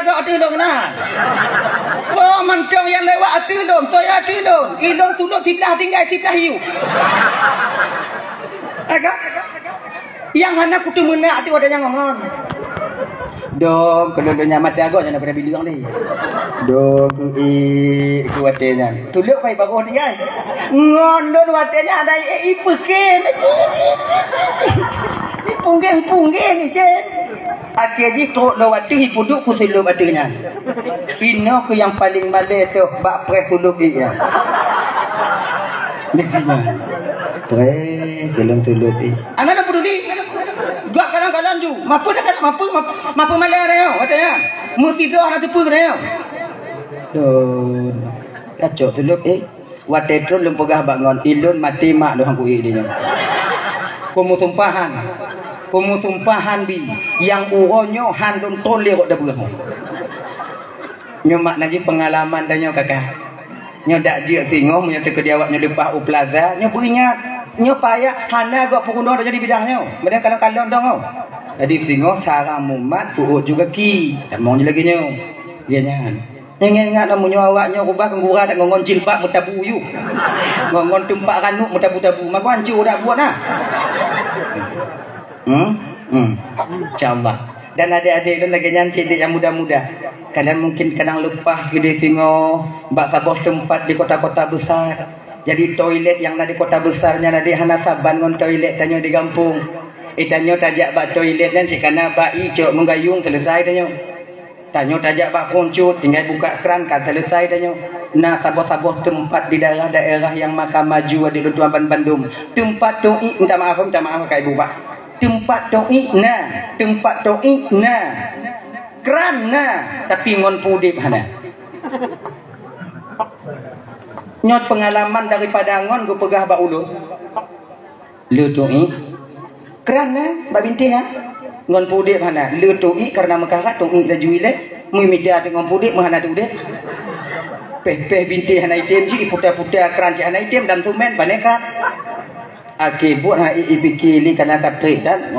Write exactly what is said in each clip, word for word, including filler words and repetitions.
Dok ateueh lôn na. Soe mantong nyang lewat ateueh lôn, soe ateueh lôn. Ilôn sulôb siblah tinggai siblah yue. Agak. Nyang hana kuteumeunak ateueh watèe nyan ngon. Dong, keu lôn donya maté agoe nyan daripada bileueng ni. Dong, keu ék, keu watèe nyan. Sulôb kai bagoe tinggai. Ngon lôn watèe nyan ada ék ipeuken. Ipunggeng-punggeng je. Akhé jih trok lom ateueh ipeuduek keu sulôb ateueh nyan. Inoe keuh nyang paleng malèe teuh bak preh sulôb ék nyan. Preh keu lôn sulôb ék. Hana na peuduli. Gak kalon-kalon ju. Mapeue dak mapeue mapeue malèe nyoe watèe nyan. Meusidroe hana teupeue nyoe. Dun. Kacok sulôb ék. Watèe trôn lôn peugah bak ngon, ilôn maté mak lôn han kuék lé nyoe. Peumusumpahan. Peumusumpahan bi, nyang uroe nyoe han lôn trôn lé rot dabeuh. Nyoe makna jih peungalaman tanyoe kakak. Nyoe dak jeuet singoh meunyoe teukeudi awak nyoe leupah u plaza, nyoe beuingat. Nyoe payah hana gok peurunoe tanyoe di bidang nyoe. Meunyoe kalon-kalon dong. Jadi singoh sarang mumat peuôt juga ki. Tamong jih lagèe nyoe. Geuh nyan. Ingat-ingat lah, meunyoe awak nyoe rubah keungura dak ngon jilbab meutabu yue. Ngon, ngon teumpat ranub meutabu-tabu. Mako hancô dak buet na. Hmm? Hmm. Insya Allah. Dan adék-adék lôn lagèe nyan cit dek nyang muda-muda. Kalian mungkin kadang leupah keudéh singoh bak saboh teumpat di kota-kota besar. Jadi toilet nyang na di kota besar nyan adék hana saban ngon toilet tanyoe di gampông. Eh, tanyoe tajak bak toilet nyan cit kana bak ie cok meugayong selesai tanyoe. Tanyoe tajak bak phôn cut, tinggai buka kran ka selesai tanyoe. Na saboh-saboh teumpat di daerah-daerah nyang maka maju adék lôn tuan ban bandum. Teumpat toilet, minta maaf, minta maaf ka ibu bak. Teumpat toilet na, teumpat toilet na. Kran na, tapi ngon peudeb hana. Nyoe peungalaman daripada ngon geupeugah bak ulôn. Le toilet. Kran na, bak bintéh ha. Ngon peudeb hana. Le toilet karena meukarat toilet laju ilée. Meumita teuh ngon peudeb meuhana teuh udeb. Péh-péh bintéh hana item cit, iputa-puta kran cit hana item dan tumen panekat. Akhé buet hai ipike li kana ka trép dan.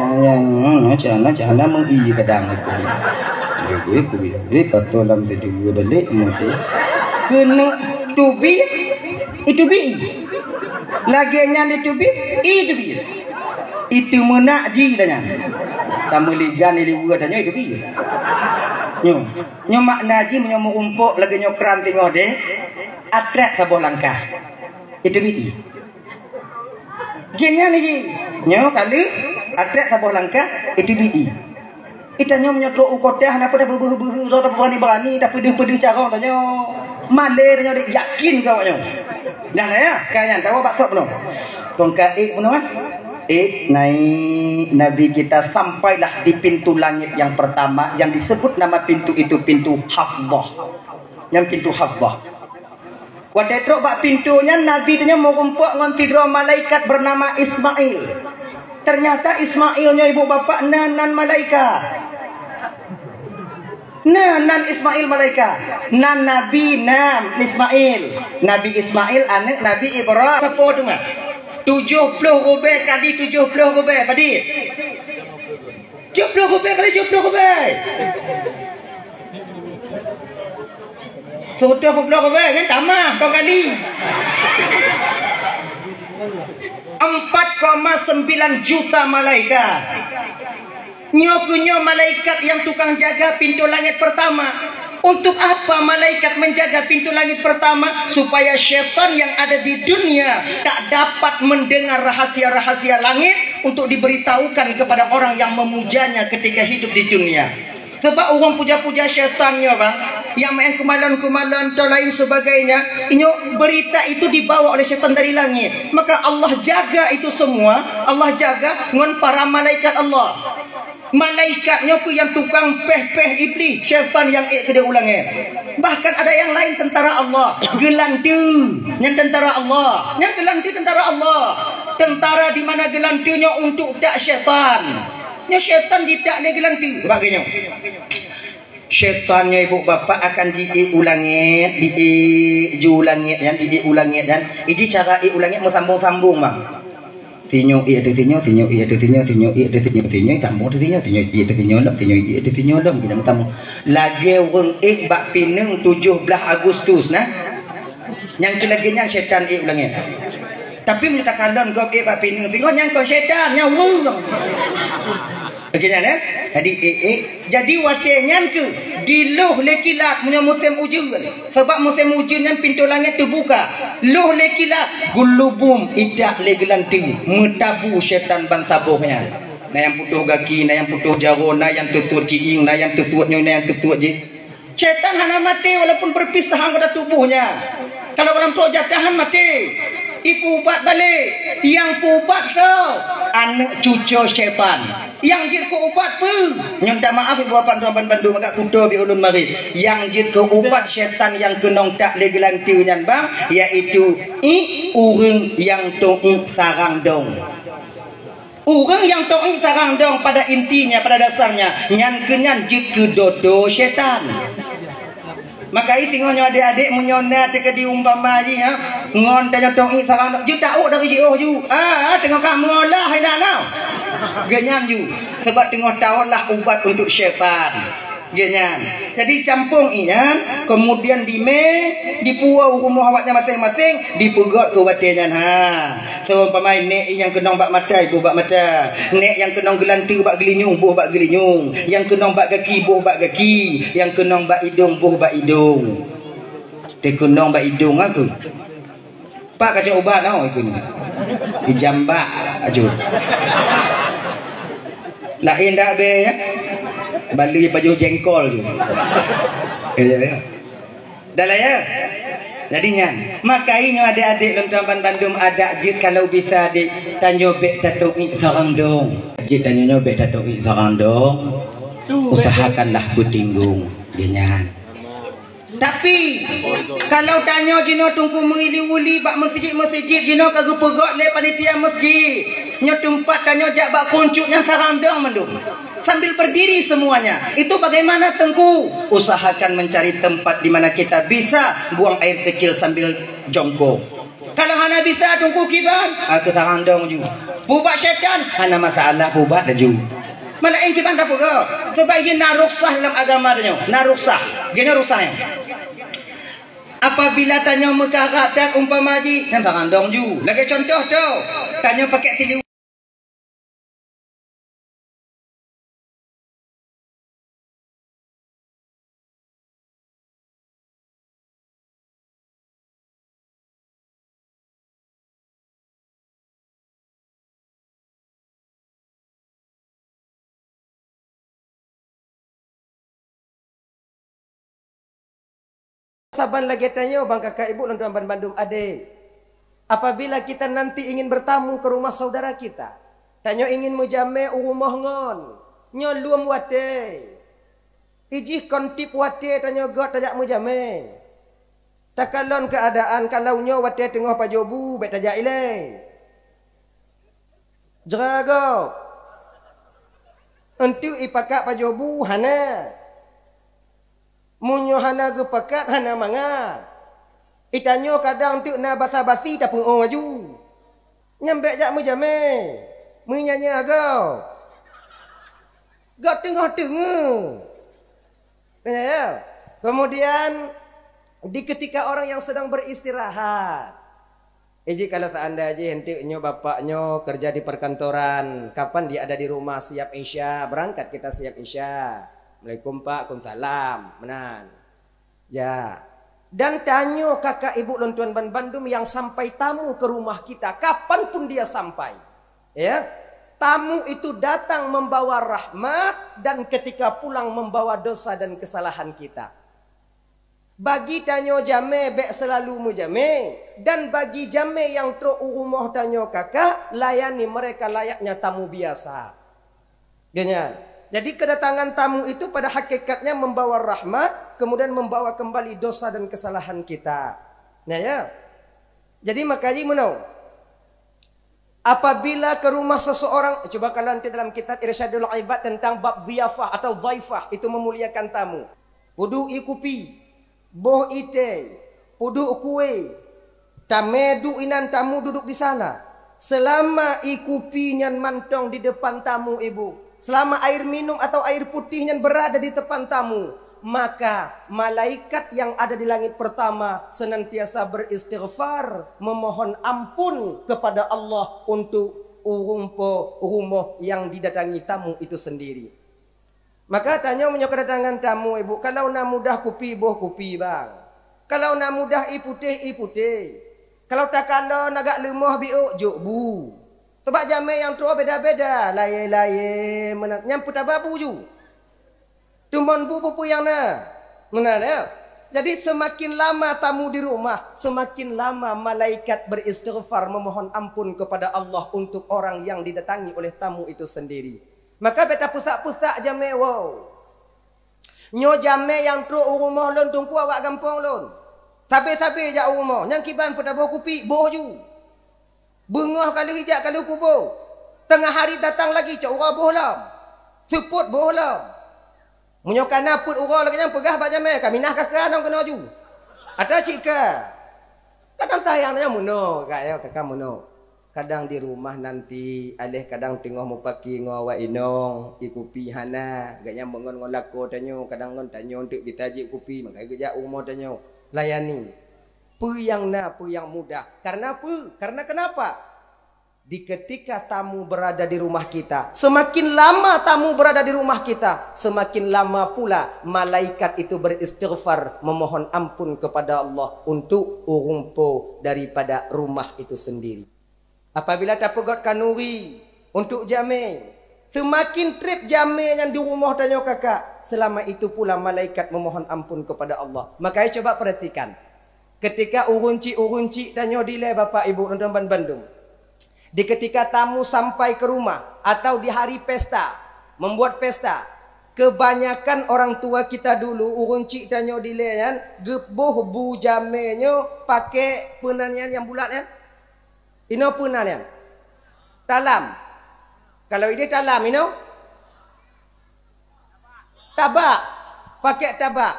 Cana, cana meuié kadang iku. Iku, iku, iku, iku, patoh lam teudeue balek meuti. Keuneuk teubiet, iteubiet. Lagée nyan iteubiet, iteubiet. Itu meunak ji dah nyan. Tameuligan di liweue tanyoe iteubiet. Nyoe, nyoe makna ji meunyoe meurumpok lagée nyoe kran teungoh deh, atrek saboh langkah. Iteubiet. Jih nyan ji. Nyoe kali atrek saboh langkah, iteubiet. Itanyoe meunyoe trok u kota hana peue tapeubeuh-beuh, droe tapeurani-berani, tapeudeuh-peudeuh carông tanyoe. Malée tanyoe dek yakin keu awaknyoe. Nyan ya, ka nyan tawoe bak sop bunoe. Tongka ék bunoe kan? Ék naik Nabi kita sampailah di pintu langit yang pertama yang disebut nama pintu itu pintu Hafdah. Yang pintu Hafdah. Watée trok bak pintoe nyan, Nabi tanyoe meurumpok ngon sidroe malaikat beunama Ismail. Teunyata Ismail nyoe ibu bapak na nan malaikat. Na nan Ismail malaikat. Nan Nabi nan Ismail. Nabi Ismail aneuëk Nabi Ibrahim. Sapo teuma? Tujoh ploh rubée kali tujoh ploh rubée. Padit? Tujoh ploh rubée kali tujoh ploh rubée. Seutoh peuet ploh ribée nyan tamah dua kali. Empat koma sembilan juta malaikat. Nyoe keuh nyoe malaikat yang tukang jaga pintu langit pertama. Untuk apa malaikat menjaga pintu langit pertama? Supaya syaitan yang ada di dunia tak dapat mendengar rahasia-rahasia langit untuk diberitahukan kepada orang yang memujanya ketika hidup di dunia. Sebab ureuëng puja-puja syaitan nyoe bang, nyang maén keumalon-keumalon dan lain sebagainya, inyoe berita itu dibawa oleh syaitan dari langit. Maka Allah jaga itu semua, Allah jaga ngon para malaikat Allah. Malaikat nyoe keuh nyang tukang péh-péh iblis, syaitan nyang ék keudéh u langét. Bahkan ada yang lain tentara Allah, geulante, nyan tentara Allah, nyan geulante tentara Allah. Tentara di mana geulante nyoe untuk dak syaitan. Nyoe syaitan jitak lé geulante bak geuh nyoe. Syaitan nyoe ibu bapak akan jiék u langét, diék ju langét nyan, diék u langét nyan. Iji cara ék u langét meusambong-sambong bang. Sinyoe ék ateueh sinyoe, sinyoe ék ateueh sinyoe, sinyoe ék ateueh sinyoe, sinyoe tambong ateueh sinyoe, sinyoe ék ateueh sinyoe lom, sinyoe ék ateueh sinyoe lom, sinyoe tambong. Lagée ureuëng ék bak pineung tujoh blaih Agustus na. Nyang keu lagée nyan syaitan ék u langét. Tapi meunyoe takalon gob ék bak pineung singoh, nyan kon syaitan, nyan ureuëng. Lagée nyan, eh? Jadi ék, ék. Jadi watée nyan keuh diloh lé kilat meunyoe musém ujeuen. Sabab musém ujeuen nyan pintoe langét teubuka. Loh lé kilat, geulubum idak lé geulanteue, meutabu syaitan bansaboh nyan. Na nyang putôh gaki, na nyang putôh jaroe, na nyang teutuet kiéng, na nyang teutuet nyoe, na nyang teutuet jih. Syaitan hana maté walaupun berpisah anggota tubuhnya. Kalau ureuëng trok jatuh han maté, ipeuubat balek. Nyang peuubat soe? Aneuëk cucoe syaitan. Nyang jeuet keu ubat peue? Nyoe minta maaf ibu bapak tuan ban bandum agak kuto bi ulôn marit. Nyang jeuet keu ubat syaitan nyang keunong tak lé geulanteue nyan bang, yaitu ék ureuëng nyang teuék sarang dong. Ureuëng nyang teuék sarang dong pada intinya, pada dasarnya, nyan keuh nyan jeuet keu dodo syaitan. Maka i teungoh nyoe adék-adék meunyoe na teuka diumpama jih, ha, ngon tanyoe teuék sarang dong, ju taôk dari jiôh ju. Ah, teungoh ka meuolah hai na na. Geuhnyan ju, sebab teungoh taolah ubat untuk syaitan. Geuhnyan. Jadi campong inan, kemudian dimé, dipuwoe u rumoh awaknyan maséng-maséng, dipeugöt keu watée nyan ha. Seumpama nék nyang keunong bak mata, boh bak mata. Nék nyang keunong geulanteue bak geulinyueng, boh bak geulinyueng. Nyang keunong bak gaki, boh bak gaki. Nyang keunong bak idong, boh bak idong. Teukeunong bak idong aku. Pak kacok ubat tau ikun. Dijambak aju. Laén dak be ya. Bali pajoh jengkol tu. Ya, ya. Dah lah ya. Jadi nyan, makai nyoe adék-adék lôn tuan ban bandum adak jeuet kalau bisa adék tanyoe bék tatuék sarang dong. Jeuet tanyoe nyoe bék tatuék sarang dong. Usahakanlah beutinggong. Dia nyan. Tapi, kalau tanyoe jinoe teungku meuili-uli bak meuseujid-meuseujid jinoe ka geupeugöt lé panitia meuseujid, nyoe teumpat tanyoe jak bak kuncut nyang sarang dong mandum. Sambil berdiri semuanya. Itu bagaimana teungku? Usahakan mencari tempat di mana kita bisa buang air kecil sambil jongkok. Kalau hana bisa teungku kiban, ah, keu sarang dong ju. Peuubat syaitan, hana masalah peuubat laju. Malaén kiban tapeugah, sebab jih na rukhsah dalam agama tanyoe, na rukhsah. Geuhnyoe rukhsah nyan. Apabila tanyoe meukarat that umpama jih, nyan sarang dong ju. Lagée contoh tu, tanyoe pakai tili Saban lagée tanyoe bang kakak ibu lôn tuan ban bandum adék. Apabila kita nanti ingin bertamu ke rumah saudara kita, tanyoe ingin meujamé u rumoh ngon, nyoe lom watée. Ijih kon tieb watée tanyoe göt tajak meujamé. Takalon keuadaan kalau nyoe watée teungoh pajoh bu bék tajak ilée. Jra gob. Enteuk ipakat pajoh bu hana. Meunyoe hana geupakat hana mangat. Itanyoe kadang teuk na basa-basi tapeu'oh laju. Nyan bék jak meujamé. Meunyanyi agoe. Gak teungoh-teungoh. Ya, ya. Kemudian di ketika orang yang sedang beristirahat. Iji kalau seandai jih enteuk nyoe bapak nyoe kerja di perkantoran, kapan dia ada di rumah siap Isya, berangkat kita siap Isya. Assalamualaikum Pak, Waalaikumsalam. Meunan. Ya. Dan tanyoe kakak ibu lôn tuan ban bandum yang sampai tamu ke rumah kita, kapanpun dia sampai. Ya. Tamu itu datang membawa rahmat dan ketika pulang membawa dosa dan kesalahan kita. Bagi tanyoe jamé bék seulalu meujamé, dan bagi jamé nyang trok u rumoh tanyoe kakak, layani mereka layaknya tamu biasa. Geuhnyan. Jadi kedatangan tamu itu pada hakikatnya membawa rahmat, kemudian membawa kembali dosa dan kesalahan kita. Nah ya. Jadi makajih meunoe. Apabila ke rumah seseorang, cuba kalau nanti dalam kitab Irsyadul Ibad tentang bab dhiyafah atau dhaifah, itu memuliakan tamu. Peuduek ie kupi, boh ie teh, peuduek kue, tamé duek inan tamu duduk di sana. Selama i kupi nyan mantong di depan tamu, Ibu, selama air minum atau air putih nyan berada di depan tamu, maka malaikat yang ada di langit pertama senantiasa beristighfar, memohon ampun kepada Allah untuk ureuëng po rumoh yang didatangi tamu itu sendiri. Maka tanyoe meunyoe keudatangan tamu, Ibu, kalau na mudah kupi, boh kupi, bang. Kalau na mudah ie putéh, ie putéh. Kalau takalon agak leumoh biôk, jok bu. Sabab jamé nyang troh beda-beda, layée-layée, meunan, nyang peutaba bu ju. Teumon bu peue-peue nyang na. Meunan, ya. Jadi, semakin lama tamu di rumah, semakin lama malaikat beristighfar memohon ampun kepada Allah untuk orang yang didatangi oleh tamu itu sendiri. Maka bèk tapeusak-peusak jamé, wow. Nyoe jamé nyang trok u rumoh lôn Teungku, awak gampông lôn. Sabé-sabé jak u rumoh, nyang kiban peutaboh kupi, boh ju. Beungoh ka lheueh ijak ka lheueh kuboh. Teungoh hari datang lagi, cok uroe boh lom. Seupôt boh lom. Meunyoe ka na peuet uroe lagèe nyan, peugah bak jamé, ka minah ka keu anong keunoe ju. Ata cit ka. Kadang sayang nyan meunoe, ka ya, ka meunoe. Kadang di rumah nanti, aléh kadang teungoh mupaki ngon awak inong, ie kupi hana, gobnyan meungon ngon lakoe tanyoe, kadang ngon tanyoe eunteuk geutajak kupi, maka geujak u rumoh tanyoe. Layani. Peue nyang na, peue nyang mudah. Karena peue? Karena kenapa? Di ketika tamu berada di rumah kita, semakin lama tamu berada di rumah kita, semakin lama pula malaikat itu beristighfar, memohon ampun kepada Allah untuk ureuëng po daripada rumah itu sendiri. Apabila tapeugöt kanuri untuk jamé, seumaken trép jamé nyang di rumoh tanyoe kakak, selama itu pula malaikat memohon ampun kepada Allah. Makanya coba perhatikan, ketika ureuëng chik-ureuëng chik tanyoe dilèe, bapak ibu dan teman bandum, di ketika tamu sampai ke rumah atau di hari pesta, membuat pesta, kebanyakan orang tua kita dulu, ureuëng chik tanyoe dilèe nyan, geuboh bu jamé nyoe pakai peunan nyan nyang bulat nyan. Inoe peue nan nyan? Talam. Kalau idéh talam, inoe? Tabak. Pakai tabak.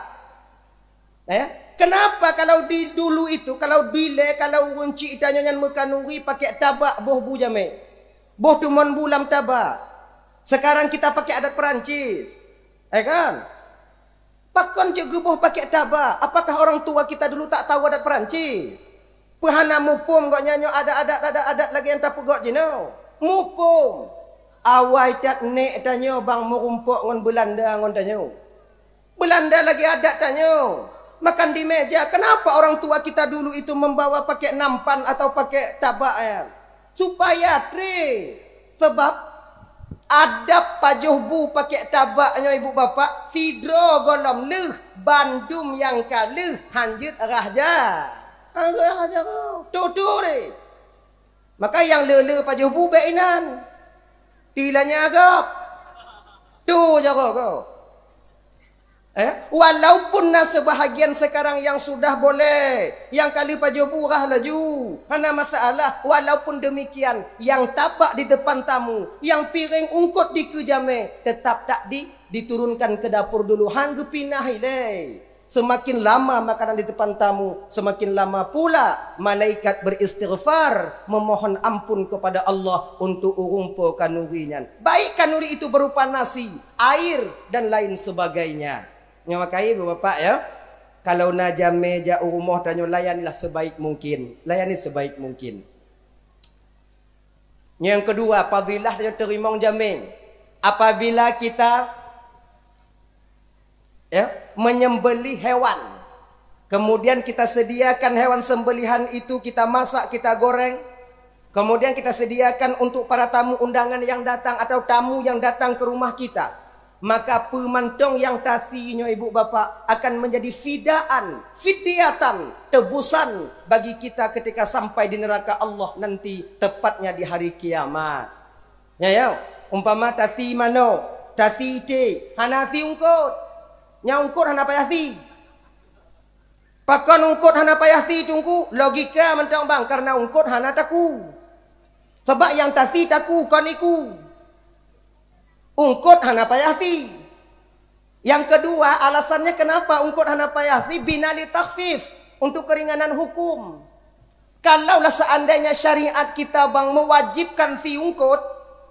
Eh? Kenapa kalau di dulu itu, kalau dilèe, kalau ureuëng chik tanyoe nyan meukanuri, pakai tabak boh bu jamé? Boh teumon bu lam tabak. Sekarang kita pakai adat Perancis. Eh kan? Pakon jeuet geuboh pakai tabak? Apakah orang tua kita dulu tak tahu adat Perancis? Peu hana muphom gobnyan nyoe adat-adat, adat-adat lagèe nyang tapeugöt jinoe? Muphom. Awai that nèk tanyoe bang meurumpok ngon Beulanda ngon tanyoe. Beulanda lagèe adat tanyoe. Makan di meja. Kenapa orang tua kita dulu itu membawa pakai nampan atau pakai tabak, ya? Supaya trép. Sebab adab pajoh bu pakai tabak nyoe, ibu bapak, sidroe gohlom lheueh, bandum nyang ka lheueh hanjeuet rhah ja. Rhah ja. Tu-tu deh. Maka nyang le-le pajoh bu bèk inan. Tilanya agam. Tu jaga kau. Eh, walaupun na sebahagian sekarang yang sudah boleh, nyang ka lheueh pajoh bu rhah laju, hana masalah. Walaupun demikian, nyang tabak di depan tamu, nyang piréng eungkôt dikeue jamé, tetap tak di, diturunkan ke dapur dulu, han geupinah ilèe. Semakin lama makanan di depan tamu, semakin lama pula malaikat beristighfar, memohon ampun kepada Allah untuk ureuëng po kanuri nyan. Baik kanuri itu berupa nasi, air, dan lain sebagainya. Nyoe makajih, ibu bapak, ya. Kalau na jamé jak u rumoh tanyoe, layanilah sebaik mungkin. Layani sebaik mungkin. Yang kedua, fadilah tanyoe teurimong jamé. Apabila kita, ya, menyembelih hewan, kemudian kita sediakan hewan sembelihan itu, kita masak, kita goreng, kemudian kita sediakan untuk para tamu undangan yang datang atau tamu yang datang ke rumah kita, maka peue mantong nyang tasi nyoe, ibu bapak, akan menjadi fidaan, fidyatan, tebusan bagi kita ketika sampai di neraka Allah nanti, tepatnya di hari kiamat. Nyan, ya, umpama tasi manok, tasi iték, hana si eungkôt. Nyang eungkôt hana payah si. Pakon eungkôt hana payah si, Teungku? Logika mantong bang, karena eungkôt hana taku. Sebab nyang tasi taku, kon iku. Eungkôt hana payah si. Yang kedua, alasannya kenapa eungkôt hana payah si, bina li takhfif, untuk keringanan hukum. Kalaulah seandainya syariat kita bang mewajibkan si ungkot,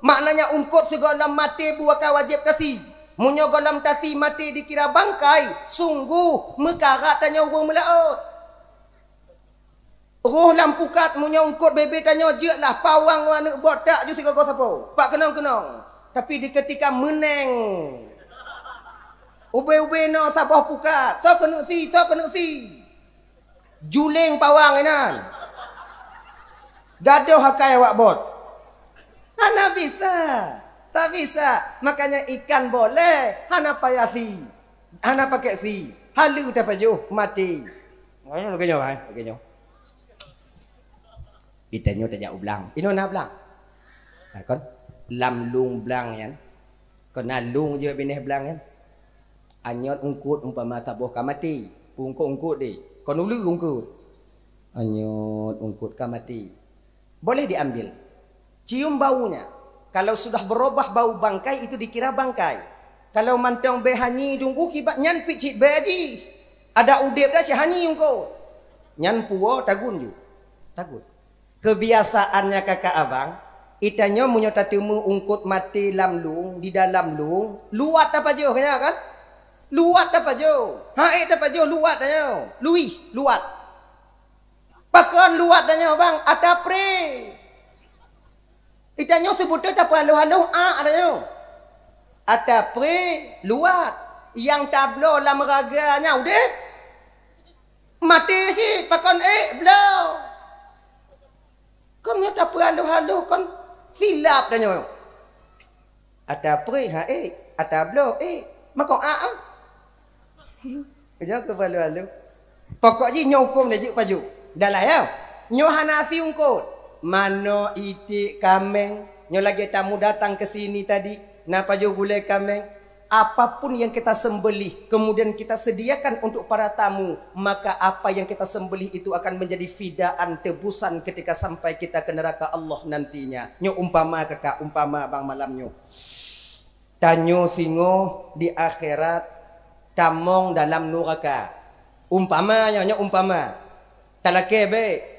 maknanya ungkot sigohlom maté buaka wajib tasi. Meunyoe gohlom tasi maté dikira bangkai, sungguh meukarat tanyoe ureuëng meulaôt. Roh lam pukat meunyoe ungkot bebe tanyoe jeuet lah pawang ngon aneuk bot tak ju sigoe-goe sapo. Pak keunong-keunong. Tapi di ketika meuneng. Ube-ube no saboh pukat. Soe keuneuk si, soe keuneuk si. Juling pawang inan. Gadoh akai awak bot. Hana bisa. Tak bisa. Makanya ikan boleh. Hana payah si. Hana pakai si. Haleue tapajoh. Mati. Makanya lagi nyoe, eh. Lagi nyoe. Kita nyoe tajak u blang. Inoe na blang. Ha, kon? Lam lung blang nyan. Kon na lung je binéh blang nyan. Anyot ungkot umpama saboh ka maté. Ungkot-ungkot deh. Kon uleue ungkot. Anyot ungkot ka maté. Boleh diambil. Cium baunya. Kalau sudah berubah bau bangkai, itu dikira bangkai. Kalau mantong bèe hanyi dunggu kibat nyan pih cit bèe jih. Ada udeb dah cit hanyi ungkot. Nyan puwoe tagun ju. Tagun. Kebiasaannya kakak abang, itanyoe meunyoe tateumé ungkot maté lam lung, di dalam lung, luwat tapajoh, ya kan? Luwat tapajoh. Haék tapajoh luwat tanyoe. Luih, luwat. Pakon luwat tanyoe, bang? Ata pré. Itanyoe seubeutôi tapeuhaloh-haloh ak tanyoe. Ata pré luwat. Nyang tabloe lam raga nyan udeb. Maté cit, pakon ék bloe. Kon nyoe tapeuhaloh-haloh kon silap tanyoe. Ata pré ha ék, ata bloe ék. Makon ak ah. Nyoe keu balu-balu. Pokok jih nyoe hukôm lé jeuet pajoh. Dah lah ya. Nyoe hana si ungkot. Manok, iték, kaméng. Nyoe lagèe tamu datang ke sini tadi, na pajoh gulai kaméng. Apapun yang kita sembelih, kemudian kita sediakan untuk para tamu, maka apa yang kita sembelih itu akan menjadi fidaan tebusan ketika sampai kita ke neraka Allah nantinya. Nyoe umpama kakak, umpama bang malam nyoe. Tanyoe singoh di akhirat tamong dalam nuraka. Umpama nyoe, nyoe umpama. Talakée bék.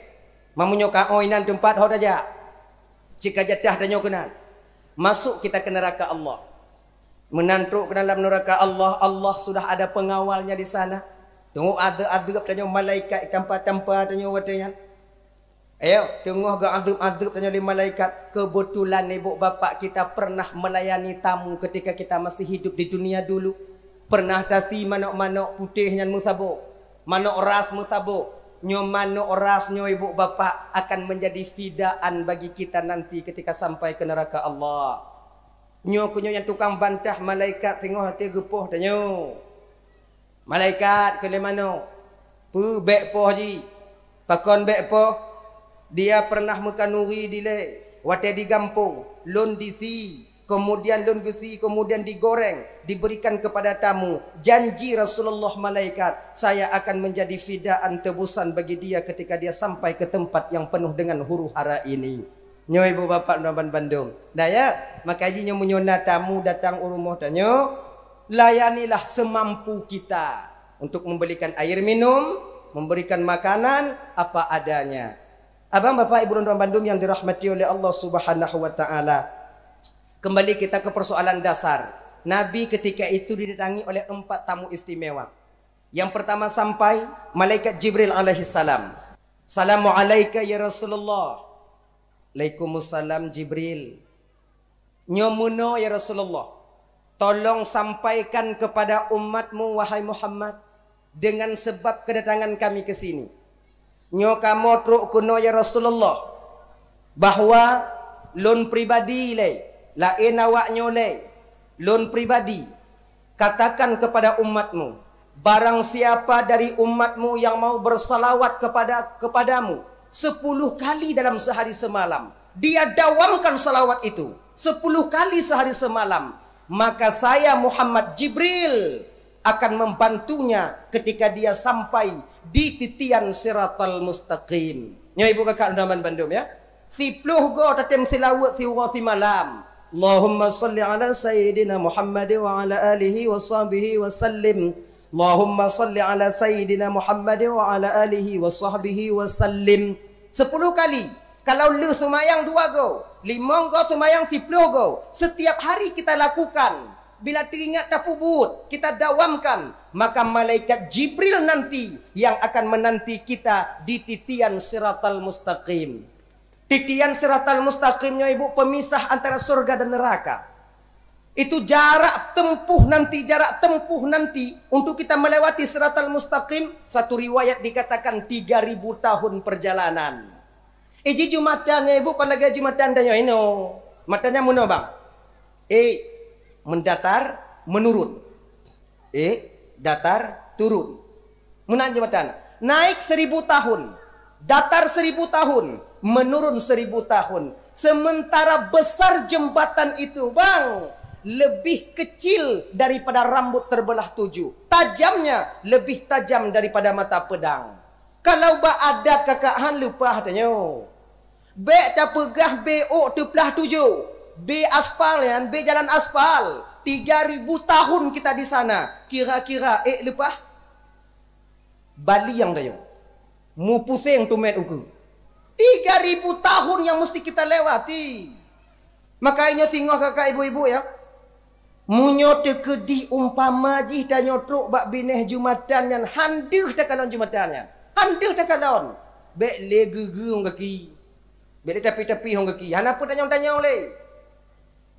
Meunyoe ka oi nan teumpat ho tajak. Cit ka jatah tanyoe keunan. Masuk kita ke neraka Allah. Meunan trok ke dalam neraka Allah, Allah sudah ada pengawalnya di sana. Teungoh adeueb-adeueb tanyoe malaikat tampa-tampa tanyoe watée nyan. Ayo, teungoh geuadeueb-adeueb tanyoe lé malaikat, keubeutulan ibu bapak kita pernah melayani tamu ketika kita masih hidup di dunia dulu. Pernah tasi manok-manok putéh nyan meusaboh, manok ras meusaboh. Nyoe manok ras nyoe ibu bapak akan menjadi fidaan bagi kita nanti ketika sampai ke neraka Allah. Nyoe keuh nyoe nyang tukang bantah malaikat teungoh watée geupoh tanyoe. Malaikat keu lé manok, peue bék poh jih? Pakon bék poh? Dia pernah meukanuri dilée watée di gampông, lôn disi, kemudian lôn geusi, kemudian digoreng, diberikan kepada tamu. Janji Rasulullah malaikat, saya akan menjadi fidaan tebusan bagi dia ketika dia sampai ke tempat yang penuh dengan huru-hara ini. Nyoe ibu bapak dan bandum. Dah ya, maka jih nyoe meunyoe na tamu datang u rumoh tanyoe, layanilah semampu kita untuk membelikan air minum, memberikan makanan apa adanya. Abang bapak ibu dan bandum yang dirahmati oleh Allah Subhanahu wa taala. Kembali kita ke persoalan dasar. Nabi ketika itu didatangi oleh empat tamu istimewa. Yang pertama sampai malaikat Jibril alaihissalam. Salamu alaika ya Rasulullah. Alaikumussalam Jibril. Nyoe meunoe ya Rasulullah. Tolong sampaikan kepada umatmu wahai Muhammad dengan sebab kedatangan kami ke sini. Nyoe kamoe trok keunoe ya Rasulullah, bahwa lôn pribadi lé, laén awak nyoe lé, lôn pribadi, katakan kepada umatmu, barang siapa dari umatmu yang mau bersalawat kepada kepadamu sepuluh kali dalam sehari semalam, dia dawamkan salawat itu sepuluh kali sehari semalam, maka saya Muhammad Jibril akan membantunya ketika dia sampai di titian siratal mustaqim. Nyoe ibu kakak dan bandum ya. Siploh goe tatem silawat siuroe simalam. Allahumma salli ala sayyidina Muhammad wa ala alihi wa sahbihi wa sallim. Allahumma salli ala sayyidina Muhammad wa ala alihi wa sahbihi wa sallim. Sepuluh kali. Kalau lheueh seumayang dua go, limong go seumayang siploh go, setiap hari kita lakukan. Bila teuingat tapeubuet, kita dawamkan, maka malaikat Jibril nanti yang akan menanti kita di titian Siratal Mustaqim. Titian Siratal Mustaqim nyoe, Ibu, pemisah antara surga dan neraka. Itu jarak tempuh nanti, jarak tempuh nanti untuk kita melewati Siratal Mustaqim, satu riwayat dikatakan tiga ribu tahun perjalanan. Eh, ji jumatan nyoe, Ibu, kon lagée jumatan tanyoe inoe. Matan nyan meunoe, bang. Eh, mendatar, menurun. Eh, datar, turun. Meunan jumatan. Naik seribu tahun, datar seribu tahun, menurun seribu tahun. Sementara besar jembatan itu, bang, lebih kecil daripada rambut terbelah tujuh. Tajamnya lebih tajam daripada mata pedang. Kalau bak adat kakak, han leupah tanyoe. Bék tapeugah bé ôk teuplah tujoh, bé aspal nyan, bé jalan aspal. Tiga ribu tahun kita di sana, kira-kira ék leupah? Baliang tanyoe. Mupuseng tumet ukeue. Tiga ribu tahun yang mesti kita lewati. Maka nyoe singoh kakak ibu-ibu ya. Meunyoe teukeudih umpama jih tanyoe trok bak binéh jumatan nyan, han deuh takalon jumatan nyan. Han deuh takalon. Bék lé geugeung gaki. Bék lé tapi-tapi hong gaki. Hana peutanyong-tanyong lé.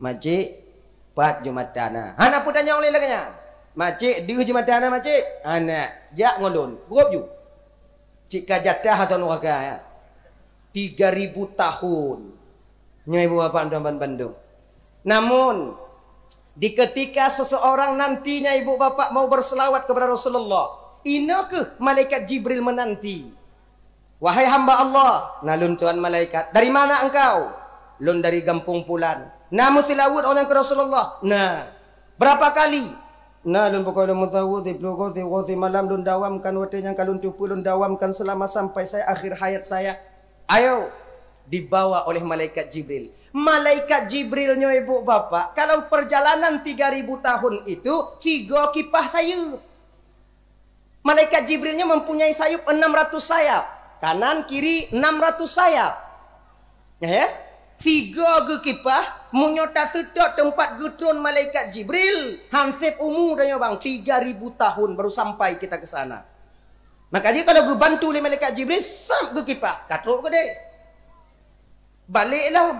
Macik, pat jumatan na? Hana peutanyong lé lagée nyan. Macik, deuh jumatan na, macik? Hana. Jak ngon lôn. Gob ju. Cit ka jatah atau nuraka, ya. Tiga ribu tahun. Nyoe ibu bapak dan bandum. Namun, di ketika seseorang nantinya ibu bapak mau berselawat kepada Rasulullah, inoe kheueh malaikat Jibril menanti. "Wahai hamba Allah," "Na lôn tuan malaikat." "Dari mana engkau?" "Lôn dari gampông pulan." "Na meuseulaweuet awak nyan keu Rasulullah?" "Na." "Berapa kali?" "Na lôn pokok lôn meuseulaweuet siploh goe, siploh goe, simalam lôn dawamkan, watée nyang ka lôn teupeue lôn dawamkan selama sampai saya akhir hayat saya." Ayo, dibawa oleh malaikat Jibril. Malaikat Jibril nyoe ibu bapak, kalau perjalanan tiga ribu tahun itu, tiga kipah sayeup. Malaikat Jibril nyoe mempunyai sayup enam ratus sayap, kanan kiri enam ratus sayap. Ya, tiga geukipah, meunyoe taseutôt teumpat geutron malaikat Jibril, han sép umu tanyoe bang, tiga ribu tahun baru sampai kita ke sana. Maka jih kalau geubantu lé malaikat Jibril, sab geukipah, ka trok keudeh. Balek lom.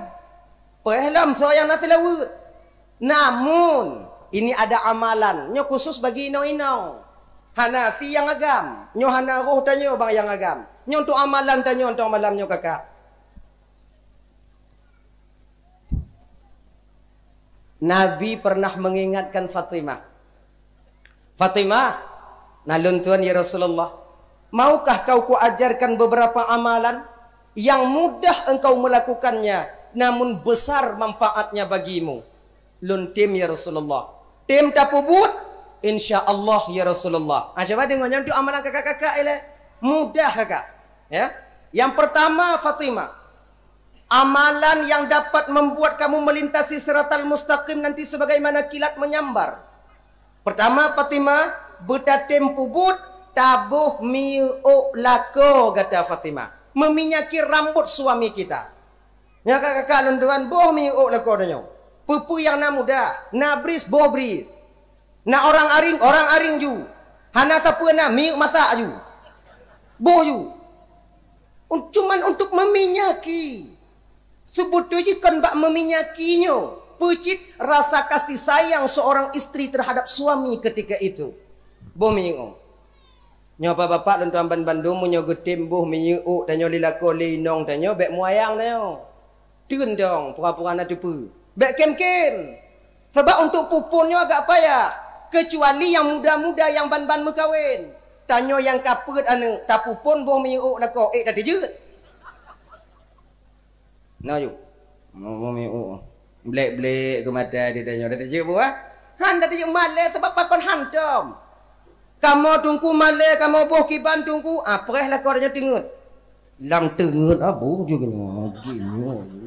Preh lom soe nyang na seulaweuet. Namun, ini ada amalan. Nyoe khusus bagi inong-inong. Hana si nyang agam. Nyoe hana roh tanyoe bang nyang agam. Nyoe untuk amalan tanyoe untuk malam nyoe kakak. Nabi pernah mengingatkan Fatimah. "Fatimah, na lôn tuan ya Rasulullah, maukah kau kuajarkan beberapa amalan yang mudah engkau melakukannya, namun besar manfaatnya bagimu?" "Lôn tem ya Rasulullah." "Tem tapeubuet?" "Insya Allah ya Rasulullah." Ah, coba deungoe nyan tu amalan kakak-kakak ilée. Mudah kakak. Ya. Yang pertama Fatimah, amalan yang dapat membuat kamu melintasi siratal mustaqim nanti sebagaimana kilat menyambar. Pertama, Fatimah, beutatem peubuet, taboh minyeuk lakoe gata Fatimah. Meminyaki rambut suami kita. Nyoe kakak-kakak lôn tuan, boh minyeuk lakoe tanyoe. Peue-peue nyang na mudah, na bris, boh bris. Na orang aring, orang aring ju. Hana sapeue na, minyeuk masak ju. Boh ju. Un-, cuman untuk meminyaki. Seubeutôi jih kon bak meminyaki nyoe, peucit rasa kasih sayang seorang istri terhadap suami ketika itu. Boh minyeuk. Nyoe bapak-bapak lôn tuan ban bandum, meunyoe geutem boh minyeuk tanyoe lé lakoe lé inong tanyoe, bék muayang tanyoe. Teun dong, pura-pura na teupeue. Bék kem-kem. Sabab untuk pupon nyoe agak payah, keucuali nyang muda-muda nyang ban-ban meukawen. Tanyoe nyang ka peuet aneuk, tapupon boh minyeuk lakoe, ék tateujeuet. Na ju. Boh minyeuk. Blek-blek keu mata di tanyoe, tateujeuet buah. Han tateujeuet malée, sabab pakon hantom. Kamoe teungku malée, kamoe boh kiban teungku, ah, preh lakoe tanyoe teungeut. Lam teungeut, ah, boh ju keunoe, geunoe ju.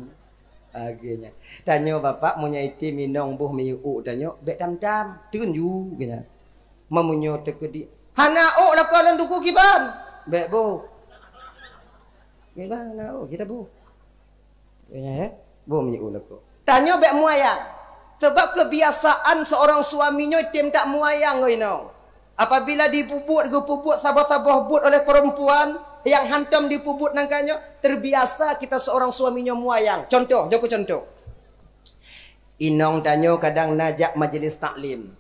Akhirnya, tanyoe bapak meunyoe item inong boh minyeuk tanyoe, bék tam-tam, teun ju keunoe. Meunyoe teukeudi, hana ôk lakoe lôn teungku kiban, bék boh. Kiban na, oh, kita bu. Ya, ya. Bu mi u lako. Tanyoe bèk muayang. Sebab kebiasaan seorang suami nyoe tem tak muayang ngon inong. Apabila dipubuet, geupubuet saboh-saboh buet oleh perempuan yang hantom dipubuet nangka nyoe, terbiasa kita seorang suami nyoe muayang. Contoh, joko contoh. Inong tanyoe kadang na jak majelis taklim.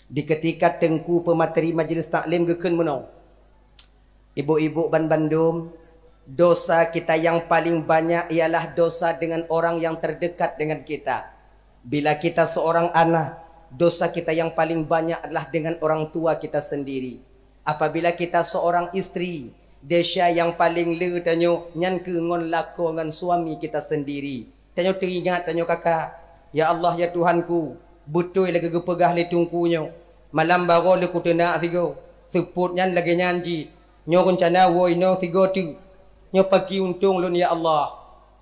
Di ketika teungku pemateri majelis taklim geukheun meunoe, "Ibu-ibu ban bandum, dosa kita yang paling banyak ialah dosa dengan orang yang terdekat dengan kita. Bila kita seorang anak, dosa kita yang paling banyak adalah dengan orang tua kita sendiri. Apabila kita seorang istri, desya yang paling le tanyoe nyan keu ngon lakoe ngon suami kita sendiri." Tanyoe teuingat tanyoe kaka, "Ya Allah, ya Tuhanku, beutôi lagèe geupeugah lé teungku nyoe, malam baroe lé kuteunak sigoe, seupôt nyan lagèe nyan jih. Nyoe reuncana woe inoe sigoe teuk. Nyoe paki untông lôn, ya Allah.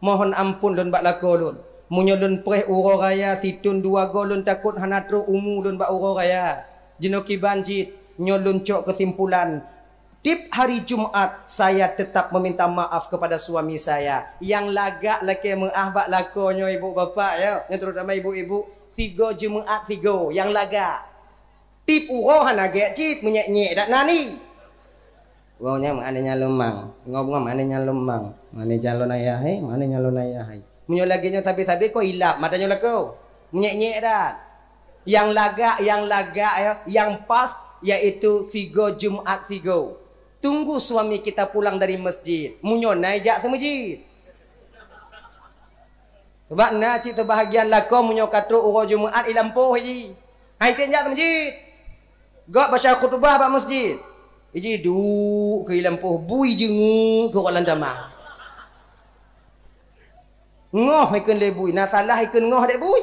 Mohon ampôn lôn bak lakoe lôn. Meunyoe lôn preh uroe raya sithôn dua goe lôn takot hana trôk umu lôn bak uroe raya. Jinoe kiban cit, nyoe lôn cok keusimpulan. Tiep hari Jumat, saya tetap meminta maaf kepada suami saya." Nyang lagak lakèe meu'ah bak lakoe nyoe, ibu bapak, ya. Nyoe terutama ibu-ibu, sigoe Jumat sigoe, nyang lagak. Tiep uroe hana gèt cit, meunyèk-nyèk dak nani. Goe nyan meu'ah nyan lôn mang. Goe nyan meu'ah nyan lôn mang. Meu'ah nyan lôn ayah, hai. Meu'ah nyan lôn ayah, hai. Meunyoe lagèe nyoe sabe-sabe ko ilap mata nyoe lakoe. Meunyèk-nyèk dak. Nyang lagak, nyang lagak, ya, nyang pas, yaitu sigoe Jumat sigoe. Tunggu suami kita pulang dari masjid. Meunyoe na ijak seumeujid. Sebab na cit seubahagian lakoe meunyoe ka trôk uroe Jumat ilampôh jih. Hai tem jak seumeujid. Gop baca khutubah bak masjid. Iji duek keu ilampôh bui jeungeuk keu ureueng tamah. Ngoh ikheun lé bui, na salah ikheun ngoh adék bui.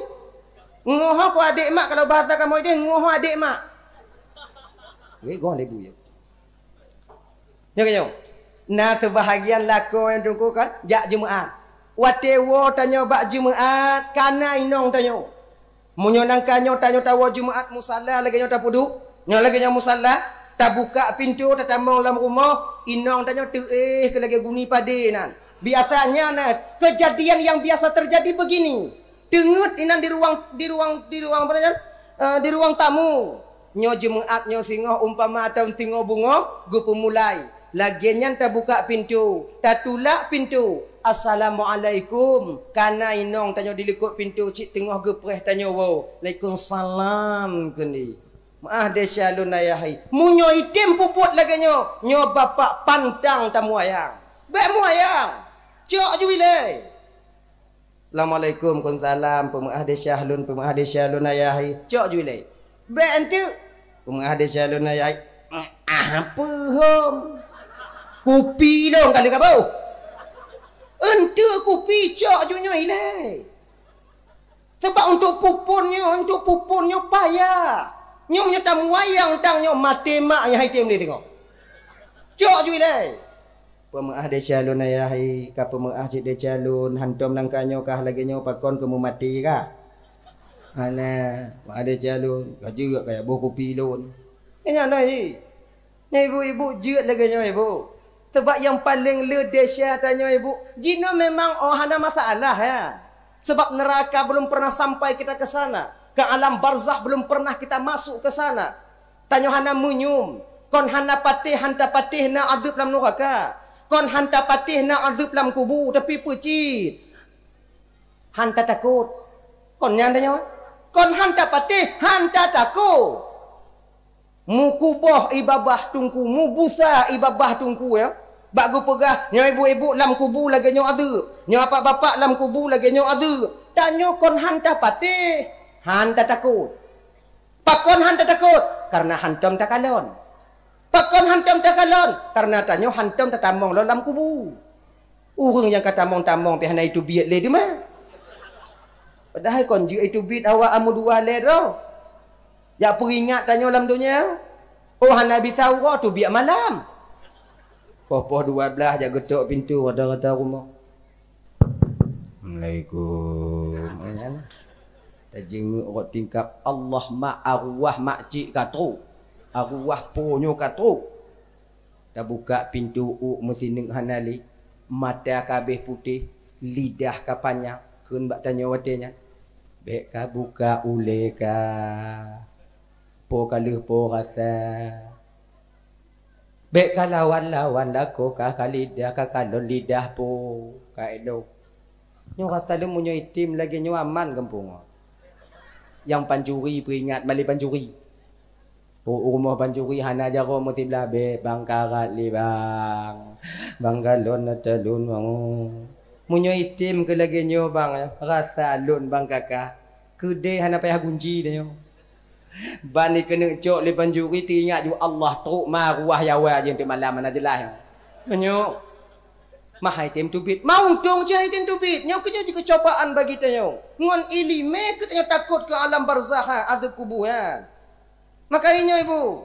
Ngoh ko adék mak, kalau bahasa kamoe deh, ngoh adék mak. Nggih, ngoh lé bui. Nyoe, nyoe. Na seubahagian lakoe nyang teungku kan, jak Jumat. Watèe woe tanyoe bak Jumat, kana inong tanyoe. Meunyoe nangka nyoe tanyoe tawoe Jumat musala lagèe nyoe tapeuduek, nyoe lagèe nyoe musala, tabukak pintoe tatamong lam rumoh, inong tanyoe teuéh keu lagèe guni padé nan. Biasanya na keujadian nyang biasa teujadi beugini. Teungeut inan di ruang, di ruang, di ruang apa nyan? Eh, di ruang tamu. Nyoe Jumat nyoe singoh umpama atawa singoh beungoh geupeumulai. Lagèe nyan tabukak pintoe, tatulak pintoe. "Assalamualaikum." Kana inong tanyoe di likôt pintoe cit teungoh geupreh tanyoe woe. "Waalaikumsalam," kheun lé. Meu'ah desya lôn ayah hai. Meunyoe item peubuet lagèe nyoe, nyoe bapak pantang tamuayang. Bèk muayang. Cok ju ilèe. "Assalamualaikum." "Waalaikumsalam." "Peumeu'ah desya lôn, peumeu'ah desya lôn ayah hai." Cok ju ilèe. "Bèk enteuk." "Peumeu'ah desya lôn ayah hai." "Ah, peue hom? Kupi lôn kali ka boh." "Enteuk kupi, cok ju nyoe ilèe." Sebab untuk pupun nyoe, untuk pupun nyoe payah. Nyoe meunyoe tamuayang tang nyoe maté mak nyang hai tem lé singoh. Cok ju ilèe. Peumeu'ah desya lôn ayah hai, ka peumeu'ah cit desya lôn, hantom nangka nyoe kah lagèe nyoe pakon keu meumaté kah? Hana, meu'ah desya lôn, ka jeuet kaya boh kupi lôn. Nyan na jih. Nyoe ibu-ibu jeuet lagèe nyoe ibu. Sebab nyang paleng le desya tanyoe ibu, jinoe memang oh hana masalah ya. Sebab neraka belum pernah sampai kita ke sana. Ke alam barzakh belum pernah kita masuk ke sana. Tanyoe hana meunyoe, kon hana patéh, han tapatéh na azeub lam nuraka. Kon han tapatéh na azeub lam kubu, tapi peue cit? Han tatakot. Kon nyan tanyoe? Kon han tapatéh, han tatakot. Mukuboh i babah teungku, mubusa i babah teungku ya. Bak geupeugah, nyoe ibu-ibu lam kubu lagèe nyoe azeub, nyoe bapak-bapak lam kubu lagèe nyoe azeub. Tanyoe kon han tapatéh, han tatakot. Pakon han tatakot? Karena hantom takalon. Pakon hantom takalon? Karena tanyoe hantom tatamong lom lam kubu. Ureueng nyang ka tamong-tamong pih hana jiteubiet lé teuma. Padahai kon jeuet jiteubiet awak amu dua lé droe. Jak peuingat tanyoe lam donya. Oh hana bisa uroe teubiet malam. Poh-poh dua blaih jak geutok pintoe rata-rata rumoh. Assalamualaikum. Nyan. Tajeungeuk rot tingkap, Allah mak, arwah makcik ka trok. Arwah po nyoe ka trok. Tabukak pintoe ôk meusineuk hana lé. Mata ka abéh putéh, lidah ka panyang, kheun bak tanyoe watée nyan, "Bék ka buka ulée ka, po ka lheueh po rasa. Bék ka lawan-lawan lakoe ka, ka lidah ka kalon lidah po ka élo." Nyoe rasa lôn meunyoe item lagée nyoe aman gampông. Nyang pancuri peuingat bak lé pancuri. U-, u rumoh pancuri hana jaroe meusiblah, "Bék bang karat lé bang. Bang kalon ata lôn bang." Meunyoe item keu lagée nyoe bang, rasa lôn bang kaka. Keudée hana payah gunci tanyoe. Ban ikeuneuk cok lé pancuri teuingat ju Allah trok maruah yawa jih teuk malam hana jeulaih. Meunyoe Mah hai tem teubiet. Meuuntông cit hai tem teubiet. Nyoe keunyoe jeuet keucobaan bagi tanyoe. Ngon iéleumé keu tanyoe takot keu alam barzakh, ha, azab kubur, ha. Maka inyoe ibu,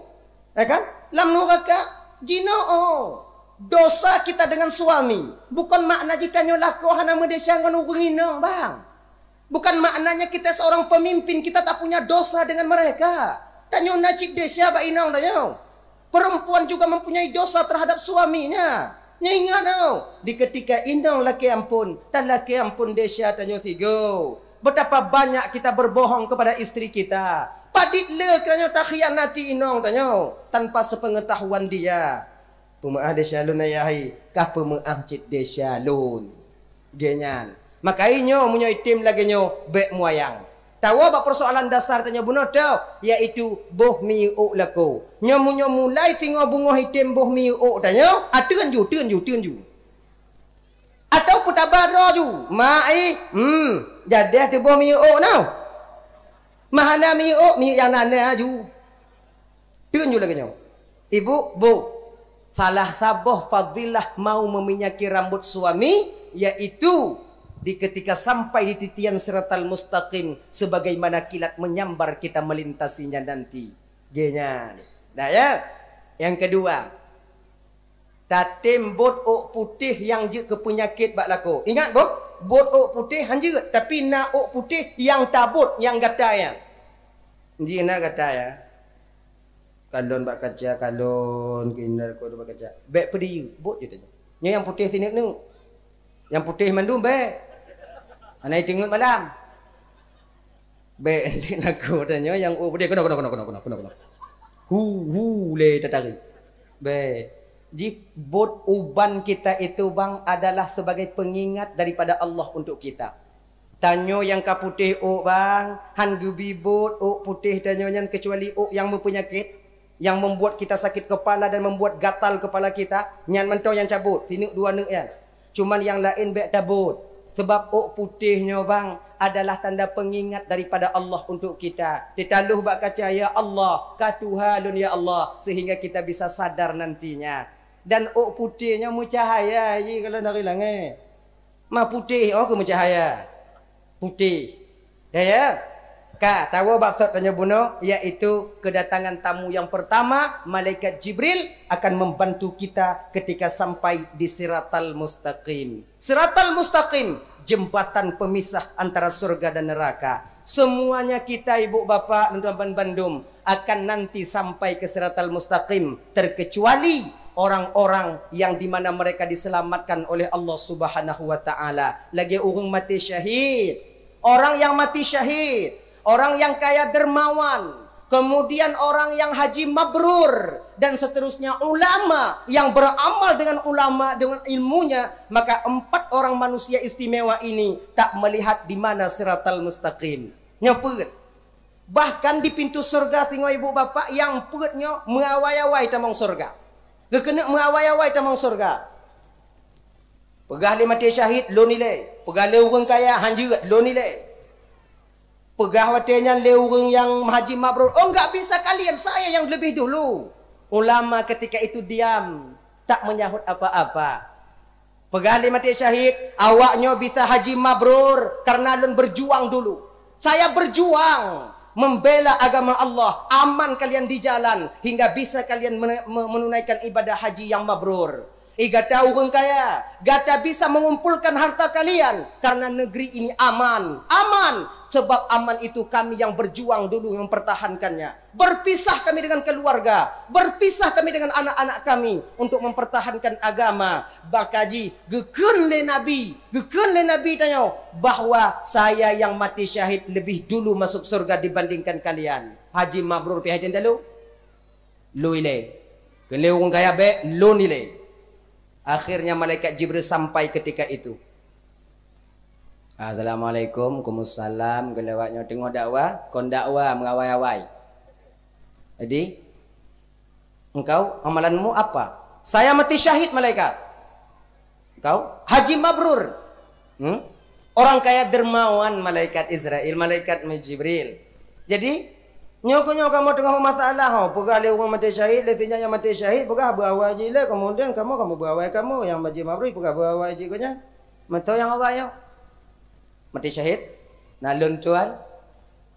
ya kan? Lam nuraka, jinoe, oh, dosa kita dengan suami. Bukan makna jih tanyoe lakoe hana meudesya ngon ureuëng inong, bang. Bukan maknanya kita seorang pemimpin, kita tak punya dosa dengan mereka. Tanyoe na cit desya bak inong tanyoe. Perempuan juga mempunyai dosa terhadap suaminya. Nyoe ingat, oh, di ketika inong lakée amphon, talakée amphon desya tanyoe sigoe. Betapa banyak kita berbohong kepada istri kita. Padit le tanyoe takhianati inong tanyoe tanpa sepengetahuan dia. Peumeu'ah desya lôn ayah hai, kah peumeu'ah cit desya lôn. Geuh nyan. Maka inyoe meunyoe item lagée nyoe bék muayang. Tawoe bak peusoalan dasar tanyoe bunoe toh, yaitu boh miyueb ôk lakoe. Nyoe meunyoe mulai singoh beungoh item boh miyueb ôk tanyoe, a teun ju, teun ju, teun ju. Atawa peutaba droe ju, mak ih, hmm, jadeh teuboh miyueb ôk nyoe. Mah hana miyueb ôk, miyueb nyang na-na ju. Teun ju lagée nyoe. Ibu, bu, salah saboh fadilah mau meminyaki rambut suami, yaitu di ketika sampai di titian siratal mustaqim, sebagaimana kilat menyambar kita melintasinya nanti. Geuh nyan. Nah, ya. Yang kedua, tatem bot ôk putéh nyang jeuet keu peunyakét bak lakoe. Ingat, boh, bot ôk putéh han jeuet, tapi na ôk putéh nyang tabot nyang gata nyan. Jih na gata ya. Kalon bak kaca, kalon keunan, kalon bak kaca. Bék peudiyeu, bot je tanyoe. Nyoe nyang putéh sineuk-neuk. Nyang putéh mandum bék. Hana iteungeut malam. Bék lakoe tanyoe nyang, oh, putéh keunoe, keunoe, keunoe. Hu, hu, lé tatarék. Bék. Jih bot uban kita itu, bang, adalah sebagai pengingat daripada Allah untuk kita. Tanyoe nyang ka putéh ôk, bang, han geubi bot ôk putéh tanyoe nyan keucuali ôk nyang meupeunyakét, nyang membuat kita sakit kepala dan membuat gatal kepala kita, nyan mantong nyang cabot, sineuk dua neuk nyan. Cuman nyang laén bék tabot, sebab ôk putéh nyoe, bang, adalah tanda pengingat daripada Allah untuk kita. Teutalôh bak kaca, "Ya Allah, ka tuha lôn, ya Allah," sehingga kita bisa sadar nantinya. Dan ôk putéh nyoe meucahaya jih kalau dari langét. Ma putéh, oh, keu meucahaya. Putéh. Ya, ya. Ka, tawoe bak sot tanyoe bunoe, yaitu kedatangan tamu yang pertama, malaikat Jibril akan membantu kita ketika sampai di Siratal Mustaqim. Siratal Mustaqim, jembatan pemisah antara surga dan neraka. Semuanya kita, ibu bapak, dan tuan-tuan bandum, akan nanti sampai ke Siratal Mustaqim, terkecuali orang-orang yang di mana mereka diselamatkan oleh Allah Subhanahu wa Ta'ala. Lagée ureuëng maté syahid. Orang yang mati syahid, orang yang kaya dermawan, kemudian orang yang haji mabrur, dan seterusnya, ulama yang beramal dengan ulama, dengan ilmunya, maka empat orang manusia istimewa ini tak melihat di mana Siratal Mustaqim. Nyoe peuet. Bahkan di pintu surga singoh ibu bapak nyang peuet nyoe meuawai-awai tamong surga. Geukeuneuk meuawai-awai tamong surga. Peugah lé maté syahid, lôn ilée. Peugah lé ureuëng kaya, han jeuet, lôn ilée. Peugah watée nyan lé ureuëng nyang haji mabrur, "Oh, enggak bisa kalian, saya yang lebih dulu." Ulama ketika itu diam, tak menyahut apa-apa. Peugah lé maté syahid, "Awak nyoe bisa haji mabrur karena lôn berjuang dulu. Saya berjuang membela agama Allah, aman kalian di jalan hingga bisa kalian mene-, me-, menunaikan ibadah haji yang mabrur." Eh, gata ureuëng kaya, gata bisa mengumpulkan harta kalian karena negeri ini aman. Aman. Sebab aman itu kami yang berjuang dulu mempertahankannya. Berpisah kami dengan keluarga, berpisah kami dengan anak-anak kami untuk mempertahankan agama. Maka ji geukheun lé Nabi, geukheun lé Nabi tanyoe bahwa saya yang mati syahid lebih dulu masuk surga dibandingkan kalian. Haji Mabrur pih hai teuntelu. Lôn ilée. Keu lé ureuëng kaya bék lôn ilée. Akhirnya malaikat Jibril sampai ketika itu. Assalamualaikum, waalaikumsalam. Geulawat nyoe teungoh dakwah, kon dakwah meuawai-awai. Jadi, engkau amalanmu apa? Saya mati syahid, malaikat. Engkau haji mabrur. Hmm? Orang kaya dermawan, malaikat Israel, malaikat Jibril. Jadi, nyoe keuh nyoe kamoe teungoh masalah, ho, peugah lé ureuëng mati syahid, lé sinyan nyang mati syahid, peugah beuawai jih lé, kemudian kamoe, kamoe beuawai kamoe, nyang haji mabrur peugah beuawai jih keuh nyan. Meuto nyang awai nyoe. Mati syahid. Nah, lôn tuan,